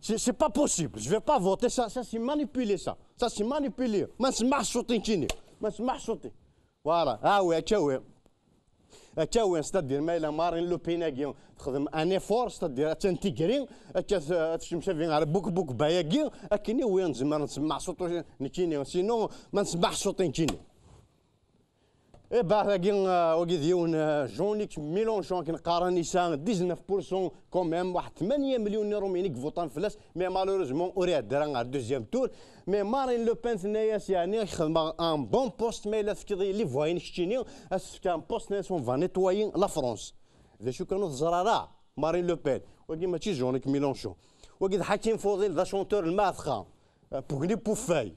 C'est, c'est pas possible. Je vais pas voter ça. Ça c'est manipulé, ça. Ça c'est manipulé. Ma semmeɛ ṣuṭ-ik keččini. Ma semmeɛ ṣuṭ-ik. Voilà. Ah oui, akka oui. Akka oui, c'est-à-dire, ma yella Marine Le Pen-agi texdem un effort, c'est-à-dire, attan tigri, akka t-, ad tecmec ar buk buk ba-agi, akken i wi nezmer ad nsemmeɛ ṣuṭ-ik keččini. Sinon, ma nsemmeɛ ṣuṭ-ik keččini. Eh ben, wagi, euh, wagi d yiwen, euh, Jean-Luc Mélenchon, akken qqaren, yesɛa dix-neuf pour cent quand même, waḥed tmanya million n Iṛumyen i yvuṭan fell-as, mais malheureusement ur iɛedda ara ɣer deuxième tour. Mais Marine Le Pen tenna-yas, yeɛni, ad k-xedmeɣ un bon poste, ma yella tefkiḍ-iyi les voix-inek keččini, ad s-fkeɣ un poste-nni, on va nettoyer la France. D acu kan ur teẓra ara Marine Le Pen. Wagi mačči Jean-Luc Mélenchon. Wagi d Hakim Fadil, d achanteur n lmeɛteqa. Pugni puffay.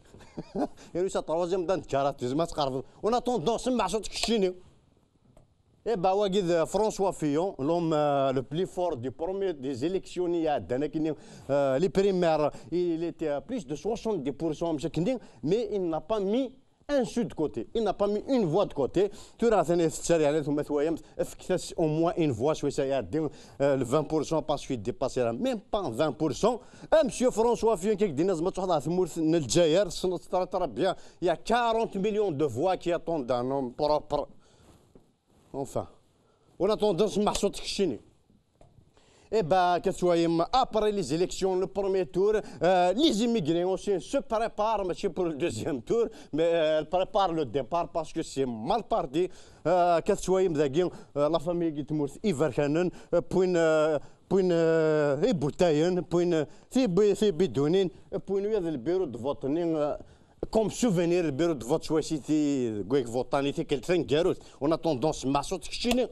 Yerwi sa troisième dan de karaté, ma tqerbeḍ. En attendant, semmeɛ ṣuṭ-ik keččini. Eh ben, wagi d François Fillon, l'homme, euh, le plus fort du premier des élections i iɛeddan akkenni, euh, les primaires, il était à plus de soixante-dix pour cent, mais il n'a pas mis un seul de côté. Il n'a pas mis une voix de côté. Tura atan tetter, yeɛni, tuma twayamt, fket-as au moins une voix, swayes ad iɛeddi, euh, le vingt pour cent, parce qu'il dépasse même pas vingt pour cent. Ah, monsieur François Fillon, kik dina zma twaḥda tmurt n Lezzayer, tessneḍ très très bien. Il y a quarante millions de voix qui attendent un homme propre. Enfin. En attendant, semmeḥ ṣṣut keččini. Eh ben, qu'est-ce que tu vois, après les élections, le premier tour, euh, les immigrés aussi se préparent, mais c'est pour le deuxième tour, mais euh, elle prépare le départ parce que c'est mal parti. Euh, qu'est-ce que tu vois, dagi, euh, la famille qui est morte, Iverkanen, euh, point, euh, point, euh, Ibutayen, point, euh, Tibi-, Tibidunin, euh, point, oui, le bureau de vote, euh, comme souvenir, le bureau de vote, soit cité, Guek Votani, c'est quelqu'un qui a, en attendant, semmeḥ ṣṣut keččini.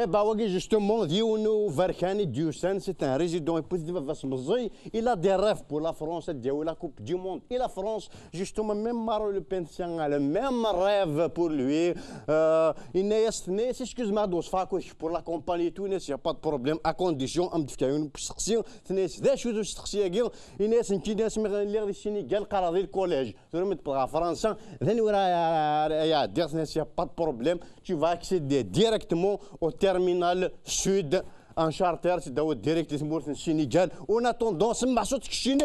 Eh ben, wagi, justement, d yiwen uberkan i d-yusan, c'est un résident, et puis d baba-s meẓẓiy, il a des rêves pour la France, ad d-yawi la Coupe du Monde. Et la France, justement, même Marine Le Pen, c'est le même rêve pour lui. Euh, yenna-yas, tenna-yas, excuse-moi, ad weṣfeɣ akked kečč pour la campagne et tout, yenna-yas, y a pas de problème, à condition, ad m-d-fkeɣ yiwen n usteqsi, tenna-yas, d acu-t usteqsi-agi? Yenna-yas, nekkini asmi lliɣ di Sénégal, qqareɣ di lkolèj. Tura mi d-tewweḍ ɣer Fransa, d anwa ara, ara, ara iɛeddi, tenna-yas, y a pas de problème, tu vas accéder directement au terminal sud, en charter, teddaw direct i tmurt n Sénégal. En attendant, semmeḥ ṣṣut keččini.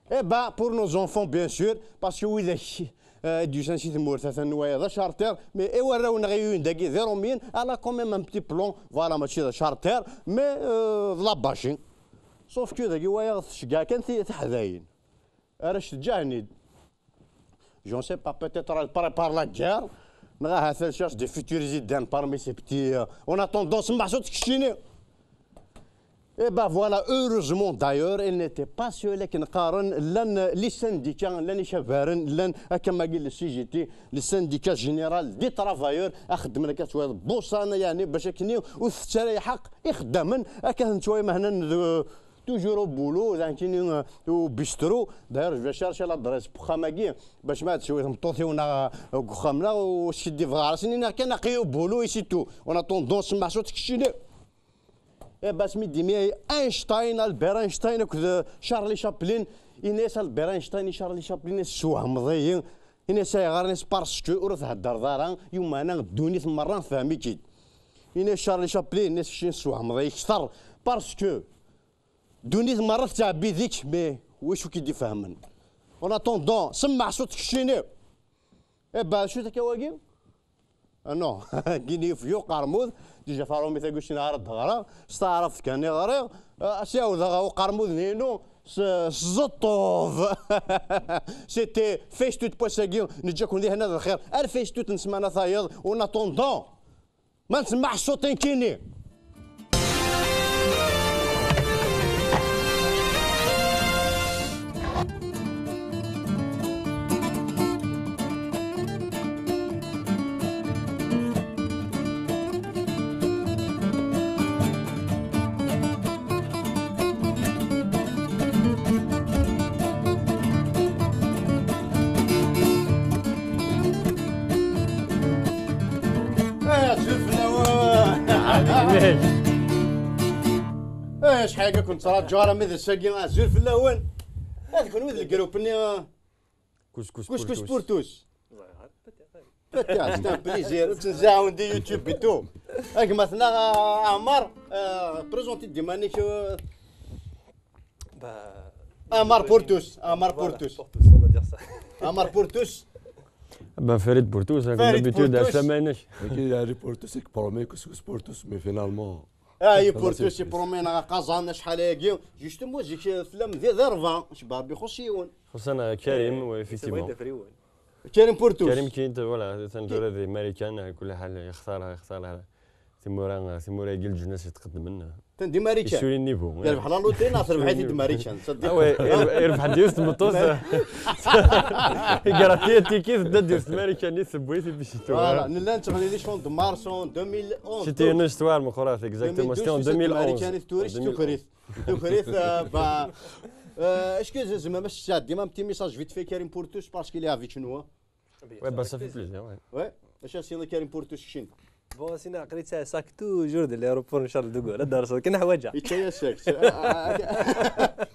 Eh ben, pour nos enfants, bien sûr, parce que widak, euh, i d-yusan si tmurt, atan wayeḍ d charter, mais i warraw-nneɣ i yun dagi d Irumyen, elle a quand même un petit plan, voilà, mačči d charter, mais, euh, d la bâche. Sauf que dagi wayeḍ tceggeɛ kan ti-, tiḥdayin. Arrac teǧǧahen-id. Je ne sais pas, peut-être elle prépare la guerre. Neɣ ahat elle cherche des futurs idées parmi ses petits, euh, en attendant, semmeḥ ṣṣut keččini. Eh ben voilà, heureusement d'ailleurs, elle n'était pas seule, akken qqaren, llan les syndicats, llan ikabaren, llan akka magi le C G T, le syndicat général des travailleurs, axeddmen akka ttwayeḍ buṣana, yeɛni, bac akken ur tettara lḥeqq ixeddamen, akka ten-ttwayem hnan d, toujours au boulot, d nekkini, euh, au bistrot. D'ailleurs, je vais chercher l'adresse n uxxam-agi, bac ma ad teswi tmeṭṭut-iw neɣ, euh, deg uxxam-nneɣ, ur skiddibeɣ ɣer-sen, iniɣ kan aql-i au boulot et c'est tout. En attendant, semmeḥ ṣṣut keččini. Eh ben, asmi d-imi Einstein, Albert Einstein akked, euh, Charlie Chaplin, yenna-yas Albert Einstein i Charlie Chaplin, tessewhmeḍ-iyi. Yenna-yas ayɣer? Yenna-yas parce que ur theddreḍ ara, yumeɛna ddunit merra tfhem-ik-id. Yenna-yas Charlie Chaplin, yenna-yas kečč tessewhmeḍ-iyi kter, parce que ddunit merra tettɛebbi deg-k, mais wacu k-id-ifehmen? En attendant, semmeḥ ṣṣut keččini. Eh ben, acu akka wagi? Ah non, gini yefgi uqermud, déjà farumi tagust-nni ara d-ɣreɣ, s taɛrabt kan i ɣriɣ, ah, as-ɛawdeɣ uqermud-nni-inu s, s Zeṭṭuf. C'était Face Tout n wass-agi, neǧǧa-ken di hna d lxir, ar Face Tout n ssmana tayeḍ, en attendant. Ma nsemmeḥ ṣṣut nekkini. Ah, azul fell-awen! Ɛlek. Ah, acḥal akka ken-ttṛaǧuɣ armi d ass-agi, azul fell-awen! Ah, d kenwi d lgrup-nni, ah, Couscous Couscous pour tous. Pour tous. Peut-être, c'est un plaisir. Ur ttnzaɛen di YouTube et tout. A gma-tneɣ, ah, Ɛmar, ah, présente-d iman-ik, ah, Bah, Amar Portus, Amar Portus. Voilà, Portus, on va dire ça. Amar Portus. Ben, Farid Portus, hein, comme d'habitude, Portus. Nekki, yeɛni, Portus, i k-promet couscous Portus, mais finalement, ah, i Portus, i promet-aɣ aqaẓan acḥal-agi. Justement, zik, eh, tellam di, di ṛebɛa, cebbaɣ bi ixuṣṣ yiwen. Xuṣṣan, eh, Karim, ouais, effectivement. Karim Portus. Karim kid, voilà, atan tura di Marikan, eh, kul ḥal, yextar, yextar, eh, timura, timura-agi n leǧnas i tqeddmen. Atan di Marikan. Isuri niveau, yerbeḥ la loterie neɣ terbeḥ-it-id Marikan? Ah ouais, yerbeḥ-d yiwet tmeṭṭut. Igrati atiki, tedda-d yiwet Marikanit, tewwi-t, et puis c'est tout. Voilà, nella nettɣenni les champs de Mars en deux mille onze. C'était une histoire meqqret, exactement. C'était en deux mille onze. Marikanit turis, tukrit. Tukrit, euh, bah, euh, est-ce que Zazma, ma s-sɛeddim un petit message vite fait, Karim Portus, parce qu'il est avec nous, hein? Ouais, bah, ça fait plaisir, ouais. Ouais, acu as-yenna Karim Portus keččini? Bon, sinon, après, ça, ça, toujours de l'aéroport, Charles de Gaulle, là, dans le sens, كاين حوايج.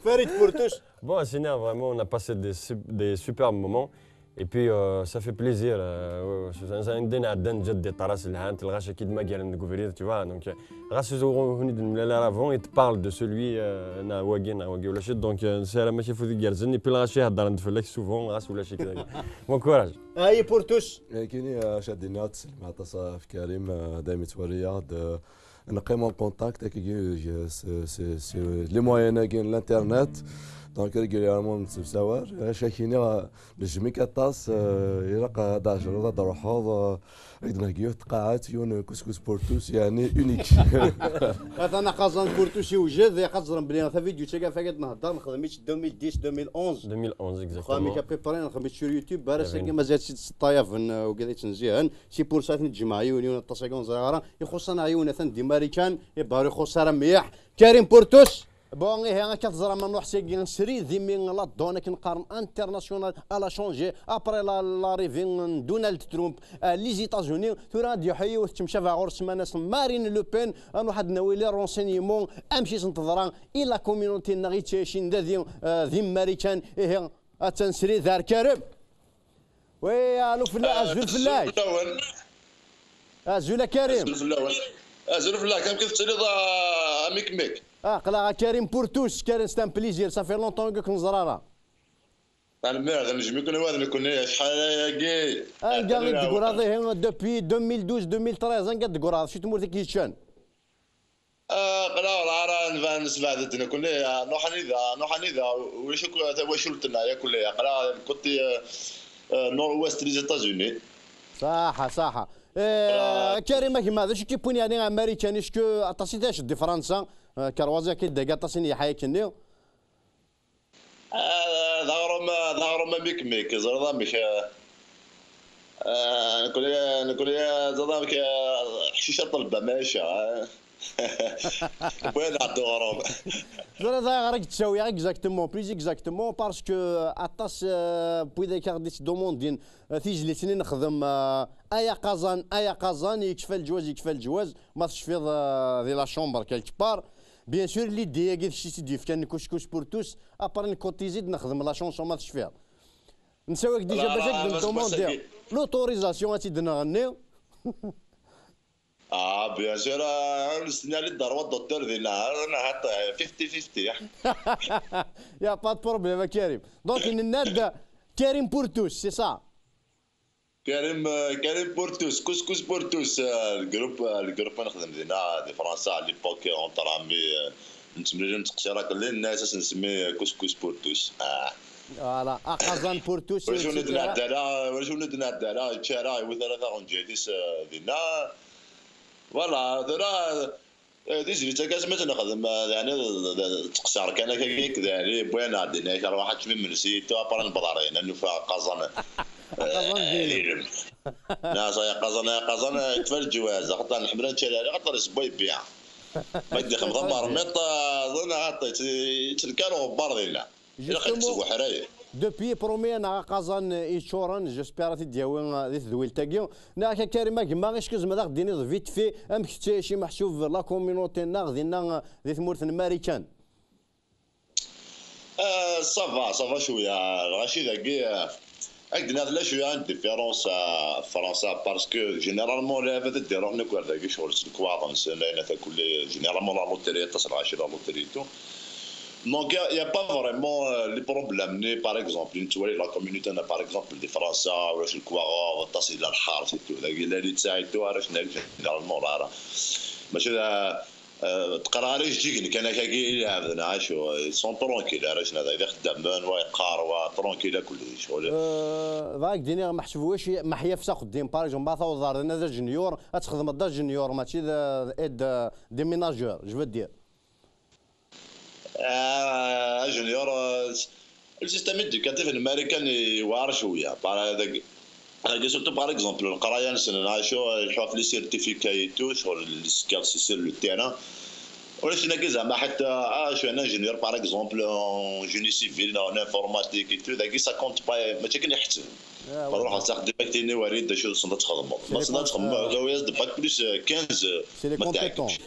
Farid Pourtouche. Bon, sinon, vraiment, on a passé des, su- des superbes moments. Et puis, euh, ça fait plaisir. Euh, ouais, ouais, c'est un دين عدن جد طراس الهان تلغاش اكيد ما قال عندك فريد, tu vois. Donc, euh, غاس هوني دن ملالا avant, il te parle de celui euh, نا واقي نا واقي ولا شي. Donc, euh, c'est la machine فودي قال زني puis غاش يهضر عند فلاك souvent غاس ولا شي كذا. Bon courage. Aïe Pourtouche. كاين شادينا تسلم عطاس في كريم دائما توريا نقيم en contact avec les moyens كاين l'internet. Donc régulièrement نتساور شاكيني نجمي كطاس يلقى هذا عجل هذا روحوض عندنا كيوت تقاعات يون كسكس بورتوس يعني unique. هذا انا قازان بورتوس يوجد يقدر بلي هذا فيديو تشيكا فاكت نهضر نخدم ألفين وعشرة ألفين وعشرة ألفين وحداش خامي exactement. كابي بري نخدم sur YouTube بارا ساكي مازال شي ستايف وكذا تنزيهن سي بور سا نجمع يون يون الطاسه كون زغاره يخصنا عيون ثان دي ماريكان يبهر يخص راه مليح كريم بورتوس. Bon, eh, هكا تزرع ما نروح سيكي نسري ذي من لا دون كنقارن international à la changé après la l'arrivée دونالد ترامب لي زيتازوني ثورا غادي يحيي وتمشى فيها غور سمانه مارين لو بين انا واحد ناوي لي رونسينيمون امشي تنتظرا اي لا كوميونيتي نغي تشيشين ذا ذي ذي ماريكان ايه اتنسري دار كرم. وي الو فلا ازول فلاك ازول كريم. ازول فلاك ازول فلاك كم كيف تسالي ضا ميك ميك. اه قلا كريم بورتوس كريم ستان بليزير صافي لونطون كنزرارا. انا مير نجمي كنا واحد نكون شحال هاكي. اه قال لي ديكوراضي هنا دوبي ألفين وحداش ألفين وثلاثطاش قال ديكوراض شي تمورتي كيتشان. آه، قلا ولا راه نبان نسبع ضدنا كلها نوح نيدا نوح نيدا وشو كو- وشو لتنا يا كلها قلا كنت آه، آه، نور ويست لي زيتازوني. صح صح. إيه كريم كيما هذا شو كيبون يعني امريكاني شكو اطاسي داش دي فرنسا. آه، كروازي كي ديك اطاسي ني حايك ني. آه، ظهرهم ظهرهم ميك ميك زرضا مش آه، آه، نقول يا نقول يا زرضا مش آه، حشيشه طلبه ماشي آه. وين عندهم؟ زرا ضايع غير تساوي اكزاكتومون بليز اكزاكتومون باسكو اطاس بويدا كارديس دوموندين تيجليتني نخدم آه، ايا قازان ايا قازان يكفى الجواز يكفى الجواز ما تشفيض آه، دي لا شومبر كالك بار. بيان سور لي دي كي شي سيدي كان كوسكوس بور توس ابار نكوتيزيد نخدم لا شونسون ما تشفيض. نساويك ديجا باش هكذا دوموندي لوتوريزاسيون غادي نغني. اه بيان سور آه، نستنى لي الدار والدكتور ديالنا انا حاط خمسين خمسين. يا با دو بروبليم كريم. دونك نناد كريم بور توس سي سا. كريم آه، كريم بورتوس كسكس بورتوس آه، الجروب آه، الجروب اللي نخدم دينا دي فرنسا على ليبوك اونتر عمي آه، نتمرن تقصيرات اللي الناس نسمي كسكس بورتوس اه. فوالا اقازان بور توس واش ولد نعدى على واش ولد نعدى على تشارا وثلاثه غنجيتيس آه، دينا. فوالا هذا آه، دي زريت كاس ما تنخدم آه، يعني تقصر كان هكاك يعني بوين عندنا كان واحد شويه من نسيت ابرا نبضارين انه فيها قزن. قزن ديالي. ناس يا قزن يا قزن يتفى الجواز خاطر نحمل نتشري عليه خاطر سبوي بيع. ما يدي خمسه مار ميط ظن عطيت تلقى له غبار دينا. الا خدت جوستومون سبو حرايه. دوبي برومي انا قازان يتشورن جيسبير تدياوي دي تدويل تاكيو. ناك كريم كما غير شكز ما داك ديني فيت في ام كتشي شي محسوب لا كوميونيتي ناغ دينا دي ثمورت الماريكان. آه، صافا صافا شويه الغاشي ذاكي آه، عندنا لا شويه عندي ديفيرونس آه، في فرنسا باسكو جينيرالمون لعبه دير روحنا كوار ذاكي شغل سلكواغ نسينا تاكل جينيرالمون لا لوتيري تصل عشرة لا لوتيري تو. دونك يا با فريمون لي بروبليم ني باغ اكزومبل نتوالي لا كوميونيتي انا باغ اكزومبل دي فرنسا ولا شي كواغور تصل الى الحار سيتو ذاكي لا لي تساعد تو راه شنو جينيرالمون راه ماشي آه، تقرا على جديك كان كاكي يلعب نعاشو سون ترونكيل على شنو هذا اذا خدام ويقار وترونكيل كل شغل. ضاك ديني ما حسبوش محيا في ساق الدين باغ اكزومبل ما توضر انا ذا جنيور اتخدم دا جنيور ماشي ذا ايد ديميناجور جو فو دير. آه، جونيور آه، السيستم ايديكاتيف الماريكان يوعر شويه بار هذاك هذاك سورتو باغ اكزومبل القرايه نسن نعيشو يلحقوا في لي سيرتيفيكا اي تو شغل لي سكيل سي سير لو تيران. ولكن هكا زعما حتى اه شو انا انجينيور باغ اكزومبل اون جيني سيفيل اون انفورماتيك اي تو ذاكي سا كونت با ماشي كان يحتسب. Ruḥ s axeddim, ad k-tini warid d acu tessneḍ ad txedmeḍ. Ma tessneḍ ad txedmeḍ, awi-as-d bac plus quinze. C'est les compétences.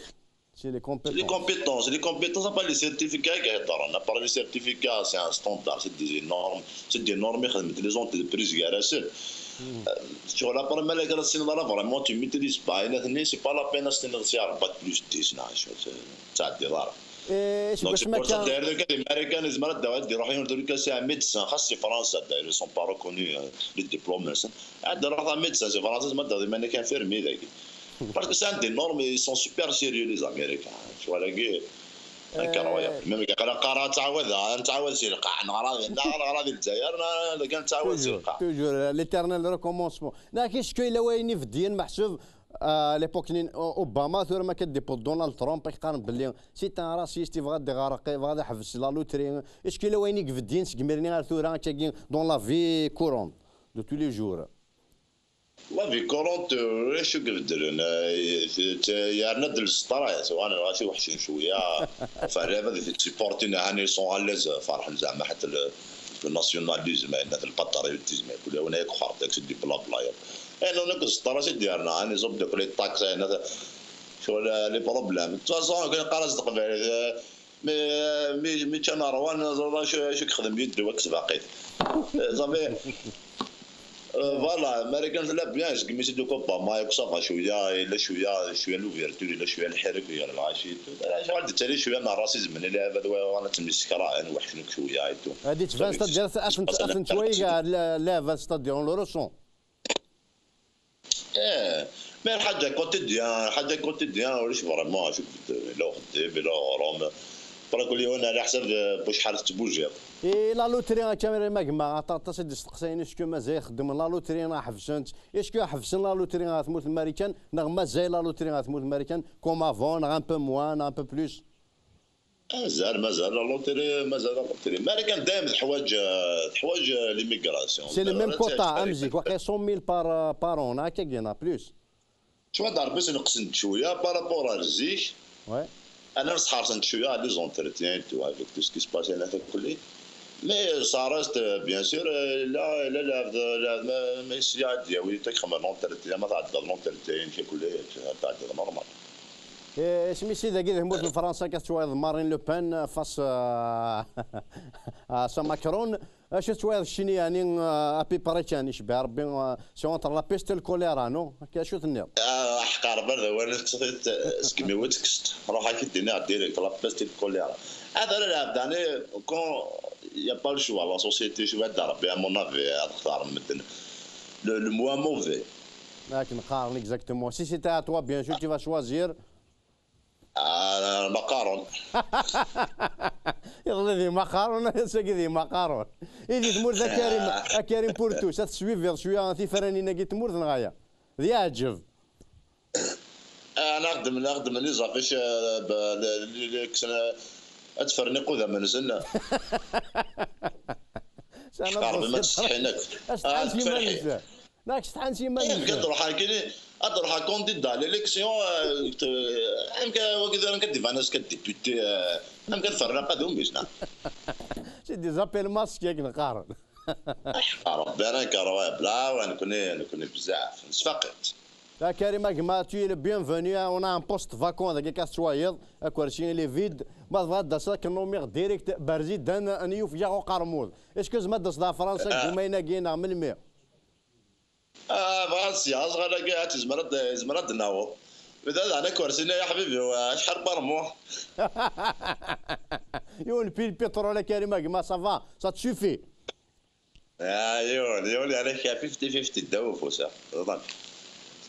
C'est les compétences. C'est les compétences, c'est les compétences, pas les certificats i heddren. Après les certificats, c'est un standard, c'est des normes, c'est des normes i xedment les entreprises gar-asen. Ccɣel après ma la tessineḍ ara vraiment, tu maîtrises pas, c'est pas la peine ad s-tiniḍ sɛiɣ bac plus dix neɣ acu, ur tettɛeddiḍ ara. Donc c'est pour ça d'ailleurs kan les Américains, yezmer ad d-iruḥ yiwen tura kan sɛiɣ médecin, xas si Fransa d'ailleurs, ils sont pas reconnus, les diplômes-nsen. Ad d-iruḥ médecin si Fransa, yezmer ad d-iruḥ infirmier dagi. Parce que c'est un des normes, ils sont super sérieux les Américains. Ccɣel-agi incroyable. Même qqareɣ ad ttɛawadeɣ, ad nettɛawad si lqaɛ, neɣra di, neɣra di Lezzayer, neɣ kan nettɛawad si lqaɛ. Toujours, l'éternel recommencement. Neɣ est-ce que yella wayen ibedden meḥsub, à l'époque n Obama, tura ma k-id-iwweḍ Donald Trump, i qqaren belli c'est un raciste, yebɣa ad iɣreq, yebɣa ad iḥbes la loterie. Est-ce que yella wayen i ibedden seg imir-nni ar tura, akkagi, dans la vie courante de tous les jours? La vie courante, ulac i ibeddlen. Yerna-d lseṭra, tuɣal ɣas iweḥcen cwiya. Ferrab ad t-supportin, ahan ils sont à l'aise, ferḥen zeɛma ḥatta le, le nationalisme, ayen le patriotisme, kul yawen ay akxert, ak d blabla. Ayen ur nekk seṭra si d-yerna, ayen iẓub de kuli taxes, ayen ccɣel, les problèmes. De toute façon, kan qqar-as teqbaylit, mi, mi, mi ččan ṛwan, ẓriɣ acu, acu yexdem yiddew akked baqit. Safi. Voilà, Marikan tella bien, seg mi s-d-ukk Obama, yakk ça va cwiya, yella cwiya, cwiya l'ouverture, yella cwiya lḥirk gar lɣaci. Ccɣel d-ttali cwiya n racisme, n lɛibad wa ad temmiskrahen, weḥcen akk cwiya et tout. Ad d-tban s taddart, ad tent-, ad tent-twayeg lɛibad, c'est-à-dire on le ressent. Eh, mais lḥaǧa quotidien, lḥaǧa quotidien, ulac vraiment acu ibeddlen, yella uxeddim, yella uɣrum. Après kul yiwen ɛla ḥsab d bucḥal tettbujiḍ. Et la loterie, a Karim a gma, aṭas, aṭas i d-isteqsayen, est-ce que mazal xeddmen la loterie neɣ ḥebsen-tt? Est-ce que ḥebsen la loterie ɣer tmurt n Marikan, neɣ mazal la loterie ɣer tmurt n Marikan, comme avant, neɣ un peu moins, neɣ un peu plus? Mazal, mazal la loterie, mazal la loterie. Marikan dayem teḥwaǧ, teḥwaǧ l'immigration. C'est le même quota, am zik, waqila cent mille par, par an, akkagi, neɣ plus. Ccɣel d Ṛebbi sneqsen-d cwiya par rapport ar zik. Ouais. Anas ḥersen-d cwiya les entretiens et tout, avec tout ce qui se passe, ayen akk-nni. Mais ça reste, bien sûr, la, la, la, la, ma, ma yesya ad yawi, takxem l'entretien, ma tɛeddaḍ l'entretien, ayen akk-nni, tɛeddaḍ normal. Eh, isem-is i dagi di tmurt n Fransa, akka tettwayeḍ Marine Le Pen face, euh, à sa Macron. Acu tettwayeḍ keččini, yeɛni, euh, à peu près kan, icebbeḥ Rebbi, euh, c'est entre la peste et le choléra, non? Akka acu tenniḍ? Ah, ḥeqq Rebbi ar d awal, segmi i tt-tekkseḍ. Ruḥ ad k-id-iniɣ direct, la peste et le choléra. Ad ara lɛebd, yeɛni, quand il y a pas le choix, la société, cwiya ad d Rebbi, à mon avis, ad xtaren medden. Le, le moins mauvais. Akken qqaren, exactement. Si c'était à toi, bien sûr, tu vas choisir. Ah, Maqaron. Iḍelli di Maqaron, ass-agi di Maqaron. I di tmurt a Karim, a Karim Pourtous, ad teswiviḍ cwiya tifranin-agi n tmurt neɣ aya? D yeɛǧeb. Ah, la xeddmen, la xeddmen les affiches, euh, ba-, le, le, le, kksen, euh, ad ffren iqudam-nsen. Ḥeqq Rebbi ma ttsetḥin akk. Asetḥan s yiman-nsen. Neɣ setḥan s yiman-nsen. Amek ad ruḥeɣ kini, ad ruḥeɣ candidat à l'élection, euh, te-, amek a-, wagi tura amek ad d-iban azekka député, euh, amek ad ferneɣ qadum-is, neɣ? C'est des appels masqués akken qqaren. Rebbi ara nker, ouais, bla, ouais, nekni, nekni bezzaf, nesfaq-itt. Ya Karim a gma, tu es le bienvenu, hein, on a un poste vacant, dagi akka tettwayeḍ, akersi il est vide, ma tebɣiḍ ad d-taseḍ ad k-nnomiɣ direct, berzi dan n yufeg-a uqermud. Est-ce que tzemreḍ ad d-taseḍ ɣer Fransa deg umayen-agi neɣ melmi? Ah, bɣiɣ ad syaɣ azɣal-agi, ad tezmer ad, yezmer ad d-naweḍ. Bda daɣen akersi-nni, ya ḥbibi, acḥal n uqermud. Yiwen pil pétrole a Karim a gma, ça va, ça te suffit. Ah, yiwen, yiwen, yeɛni kra fifty fifty ddaw ufus-a. Teẓḍan.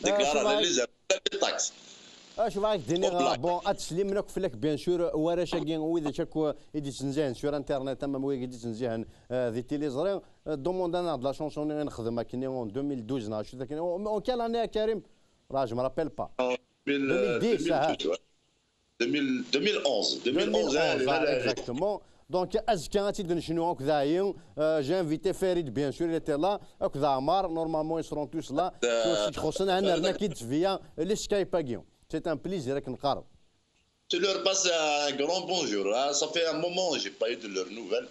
Déclarer les impôts, les taxes. Acu bɣiɣ ad k-d-iniɣ, bon, ad slimen akk fell-ak, bien sûr, warrac-agi, wid akk i d-ittnezzihen sur Internet, am wigi i d-ittnezzihen, euh, di tiliẓri, euh, demande-aneɣ-d la chanson-nni i nexdem akkenni en deux mille douze, neɣ acu-t akkenni, en, en quelle année, a Karim? Là, je me rappelle pas. En deux mille, deux mille dix, deux mille douze, ah. Deux mille, deux mille onze, deux mille onze, deux mille onze, hein, ah, exactement. Donc, azekka ad tt-id-necnu akked Ayi. Euh, j'ai invité Farid, bien sûr, il était là. Akked Amar, normalement, ils seront tous là. Euh, si ur tt-ixuṣṣen, ad nerna-k-id via le Skype-agi. C'est un plaisir, akken qqaren. Tu leur passes un grand bonjour, hein. Ça fait un moment, j'ai pas eu de leurs nouvelles.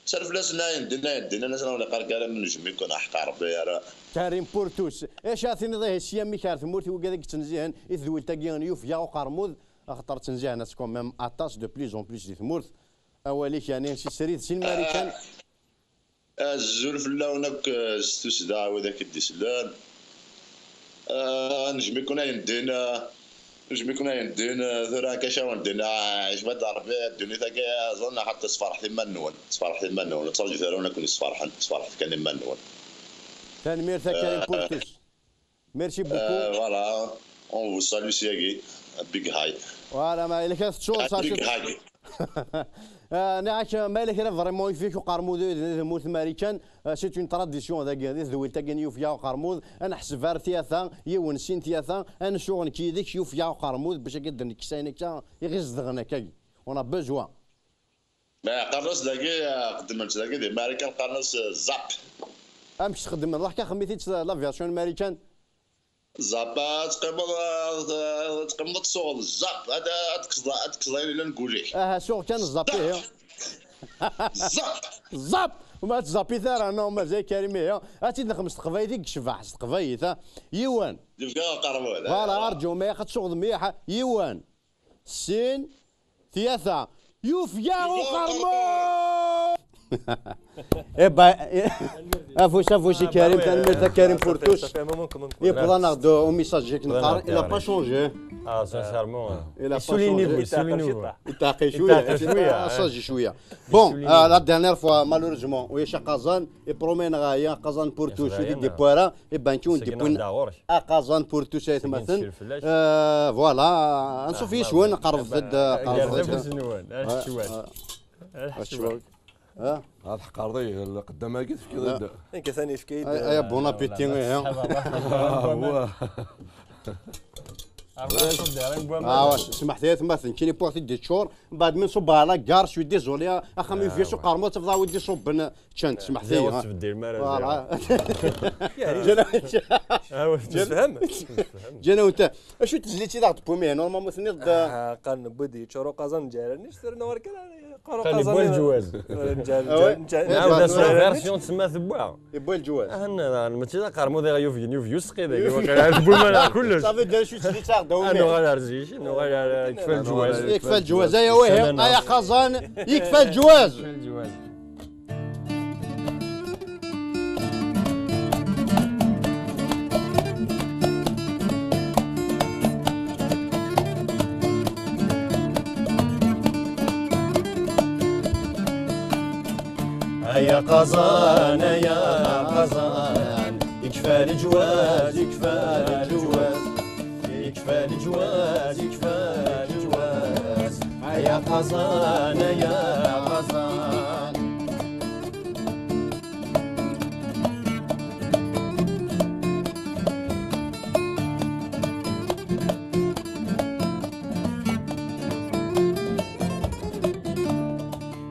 Sal fell-asen ayen din, ayen din, anas ur neqqar ara, nejjem-iken, aḥeqq Ṛebbi ara. Karim Pourtous. Acu ara tiniḍ ihi sya, amek ar tmurt i wigad i yettnezzihen i tedwilt-agi n Yufya Uqermud, axaṭer ttnezzihen-as quand même aṭas, de plus en plus di tmurt. Awal-ik, yeɛni, si srid, si Marikan. Ah, azul fell-awen akk, eh, s tussda, a widak i d-isellen. Ah, nejjem-iken ayen din, ah, nejjem-iken ayen din, ah, tura akka cawen din, ah, icba-d Ṛebbi ddunit-agi, ẓen, axaṭer tesferḥet iman-nwen, tesferḥet iman-nwen, ur ttṛaǧut ara win ad ken-yesferḥen, sferḥet kan iman-nwen. Tanemmirt a Karim Pourtous. Merci beaucoup. Euh, voilà, on vous salue syagi, big hi. Voilà, ma yella kra tettuḍ, big hi. Ah, nniɣ-ak, ma yella kra vraiment yif-ik uqermud di tmurt n Marikan, ah, c'est une tradition dagi, di tedwilt-agi n Yufya Uqermud, ad neḥseb ar tyata, yiwen sin tyata, ad nsuɣ nekk yid-k Yufya Uqermud, bac akka d-nekkes ayen akka i ɣ-izedɣen akkagi. On a besoin. Ma qqaren-as dagi, ah, xeddmen-tt dagi di Marikan, qqaren-as, ah, zap. Amek txeddmen? Ruḥ kan xemmem-it-id la version n Marikan. Zap, ad teqqimeḍ, ad teqqimeḍ ad tsuɣeḍ zap, ad, ad tekkseḍ, ad tekkseḍ ayen yellan deg wul-ik. Aha, suɣ kan zap, ihi. Zap! Zap! Ma teẓẓap-it ara, non, mazal Karim, ihi. Ad tt-id-nexdem s teqbaylit i yecbeḥ, s teqbaylit, ha? Yiwen. Yefka aqermud, voilà, ah. Arǧu, ma ad tsuɣeḍ mliḥ, ha? Yiwen. Sin. Tyata. Yufya uqermud! Eh ben, eh, afus, afus i Karim, tanemmirt a Karim Pourtous. Yewweḍ-aneɣ-d umisaj-ik neqqar, il a pas changé. Ah, sincèrement. Il a pas changé. Yessulini-d, yessulini-d. Yetɛeqqel cwiya. Yetɛeqqel cwiya, eh. Bon, euh, la dernière fois, malheureusement, ulac aqaẓan, i promet-aɣ aya, aqaẓan Pourtous, ur d-yewwi ara, eh ben, kien d-yewwin aqaẓan Pourtous, ay atmaten. Euh, voilà, ansuf yis-wen, qerrbet-d, qerrbet-d. Ah, tḥeqqreḍ-iyi, lqeddam-agi tefkiḍ-d. Nekk atan yefka-yi-d. Ay, ay, bon appétit, ihi. Ah, wa, smeḥt-iyi, atmaten, kini porti d-iččur, mbeɛd mi nṣubb ɣer la gare, je suis désolé, axxam yufya s uqermud, tebḍa wi d-iṣubben, ččant, smeḥt-iyi. Ur tettbeddilem ara. Voilà. Ǧǧan-awen-t. Acu tezlit i d aɣ-d-tewwim ihi, normalement tenniḍ-d. Ah, qqaren wwi-d yeččur uqaẓan n Ǧaranic, terna ɣer kan. Qal yewwa lǧwaz. Nɛawed-as la version tsemma tewwa. Yewwa lǧwaz. Ah, nna, nna, mačči d aqermud i ɣ-yufgen, yufeg useqqi dagi, waqila tewwim ala kullec. Ça veut dire acu tezlit-a d awmi. Ad nuɣal ar zik, nuɣal ar, yekfa lǧwaz. Yekfa lǧwaz, ay awah, ay aqaẓan, yekfa lǧwaz. Yekfa lǧwaz. Ay aqaẓan, ay aqaẓan, ikfa leǧwaz, ikfa leǧwaz, ikfa leǧwaz, ikfa leǧwaz. Ay aqaẓan, ay aqaẓan.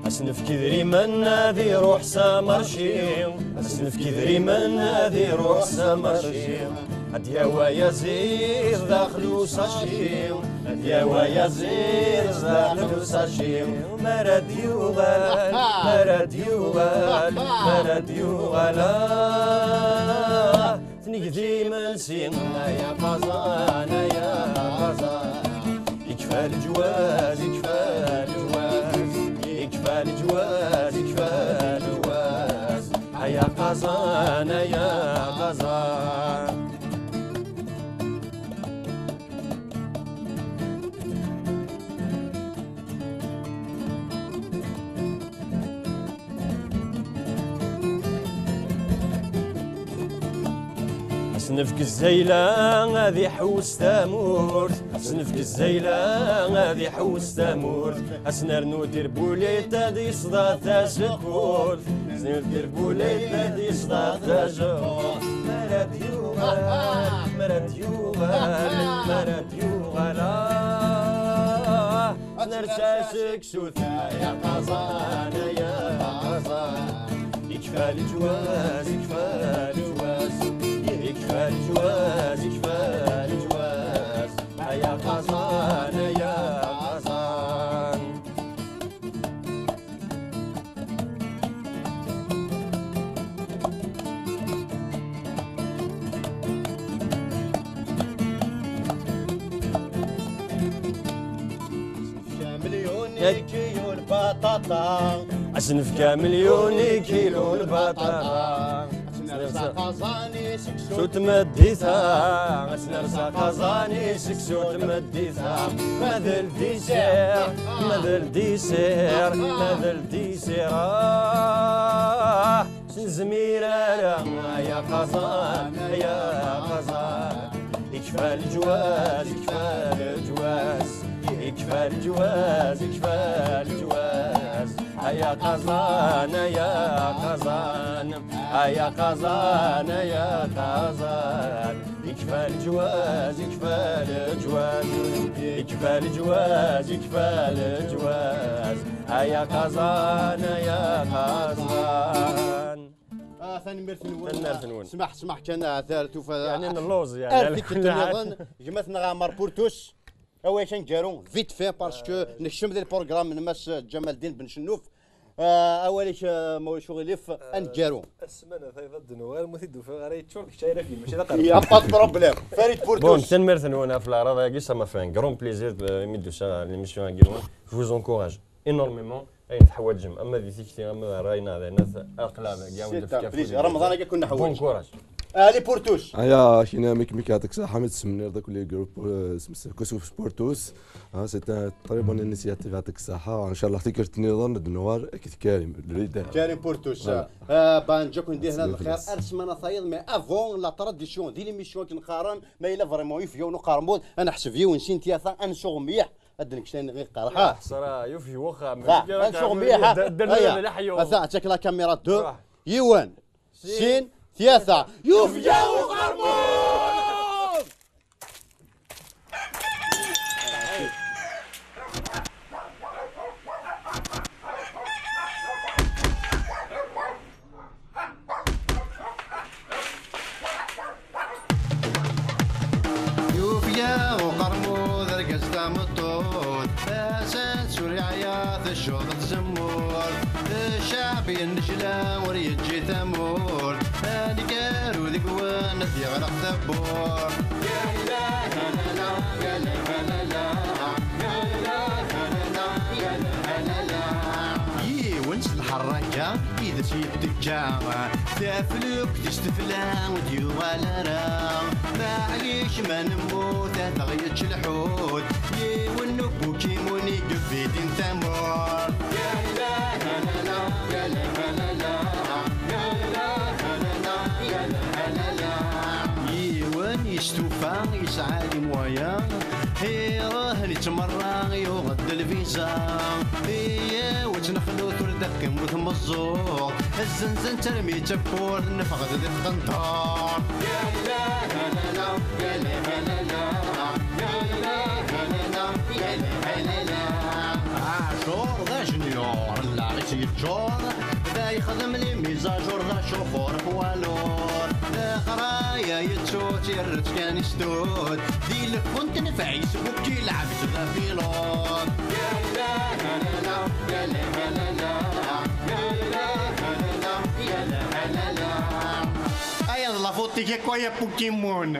Ad s-nefk idrimen ad iruḥ s amarci. Ad s-nefk idrimen ad iruḥ s amarci. Ad d-yawi ayaziḍ daxel usaci. Ad d-yawi ayaziḍ daxel usaci. Mi ara d-yuɣal, mi ara d-yuɣal, mi ara d-yuɣal, ah, tnegdi imensi. Ay aqaẓan, ay aqaẓan, ikfa leǧwaz, ikfa leǧwaz, ikfa leǧwaz, ikfa leǧwaz. Ay aqaẓan, ay aqaẓan. Ad s-nefk zzayla ad iḥewwes tamurt. Ad s-nefk zzayla ad iḥewwes tamurt. Ad s-nernu tirbulit ad yesḍa tasekkurt. Ad s-nernu tirbulit ad yesḍa tasekkurt. Mi ara d-yuɣal, mi ara d-yuɣal, mi ara d-yuɣal, ah, ad nersa seksu. Ay aqaẓan, ay aqaẓan, ikfa leǧwaz, ikfa leǧwaz, ikfa leǧwaz, ikfa leǧwaz. Ay aqaẓan, ay aqaẓan. Kilu lbaṭaṭa. Ad s-nefk amelyun i kilu lbaṭaṭa. Ad s-nerẓ aqaẓan i seksu tmeddit-a. Ad s-nerẓ aqaẓan i seksu tmeddit-a. Ma d ldiser, ma d ldiser, ma d ldiser. Ah, s nezmir ara, ay aqaẓan, ay aqaẓan. Ikfa leǧwaz, ikfa leǧwaz. Ikfa leǧwaz, ikfa leǧwaz. Ay aqaẓan, ay aqaẓan. Ay aqaẓan, ay aqaẓan. Ikfa leǧwaz, ikfa leǧwaz. Ikfa leǧwaz, ikfa leǧwaz. Ay aqaẓan, ay aqaẓan. Ah, tanemmirt-nwen. Tanemmirt-nwen. Smaḥ, smaḥ kan, ah, tar tufa. Yeɛni nelluẓ, yeɛni. Ar tikkelt nniḍen, gma-tneɣ Ɛmer Purtus. Awal kan garu, vite fait, parce que nekcem di lprogram n Mass Ǧamaldin Ben Cennuf. Ah, awal-ik, ah, ma ulac uɣilif, ad neggaru. Ssmana tayeḍ ad d-nuɣal, ma t-id-ufiɣ ara yeččur deg ččayra-agi, mačči d aqerru. Y a pas de problème. Farid Bon, Purtus. Tanemmirt-nwen ɣef leɛraḍ-agi, ça m'a fait un grand plaisir de, imi d-usiɣ ɣer l'émission-agi-nwen. Je vous encourage énormément. Ayen teḥwaǧem, ama di tikti, ama d ṛṛay, neɣ d ayen at-, aql-aɣ dagi, ad C'est un plaisir. Remḍan-agi ad ken-neḥwaǧ. Bon courage. Allez, Purtus. Aya, kina, mik, mik, yɛṭik ṣaḥa, mi tessemnireḍ akk les groupes, euh, s-, s-, s-, Purtus. Ah, c'est un très bonne initiative, yɛṭik ṣaḥa. Inchallah, tikkelt nniḍen ad d-nuɣal akked Karim, le leader. Karim Purtus. Voilà. Ah, ba neǧǧa-ken di hna d lxir. Ar ssmana tayeḍ, mais avant la tradition, di l'émission akken qqaren, ma yella vraiment yufeg-awen uqermud, ad neḥseb yiwen, sin, tlata, ad nsuɣ mliḥ. Ad d-nekk ayen i qqareɣ, ha? Ṣṣra, yufeg wexxam. Ha, ad nsuɣ mliḥ, ha? Aya. Ata, attak la caméra deux. Yiwen, sin, tlata. Yufeg-awen uqermud! Yufeg-aɣ uqermud, argaz tameṭṭut, tasa tessuliɛya, teccuḍ tzemmurt. Ccɛeb yennejla, ur yeǧǧi tamurt. Aneggaru deg-wen ad d-yeɣleq tawwurt. Yiwen s lḥerraka i d as-yettekka, taflukt-is tefla ur d-yuɣal ara. Maɛlic ma nemmut ad aɣ-yečč lḥut, yiwen n ubukimun i yebidin tamurt. Yiwen yestufa yesɛa les moyens, iruḥ yettmerra yuɣ-d lviza. Iyaw ad tt-nexlut ur d-teqqim ur tmeẓẓuɣ. Zzenzen-tt armi d tawwurt, neffeɣ-d di tqendurt. Ɛacur d ajenyur, llaɣ-is yeččur, da yexdem les mises à jour d acufur poids lourd. Leqraya yettu-tt, yerra-tt kan i sdud, di lkunt n Facebook yelɛeb-itt d apilud. Aya d la faute-ik akk, ay a Pokémon.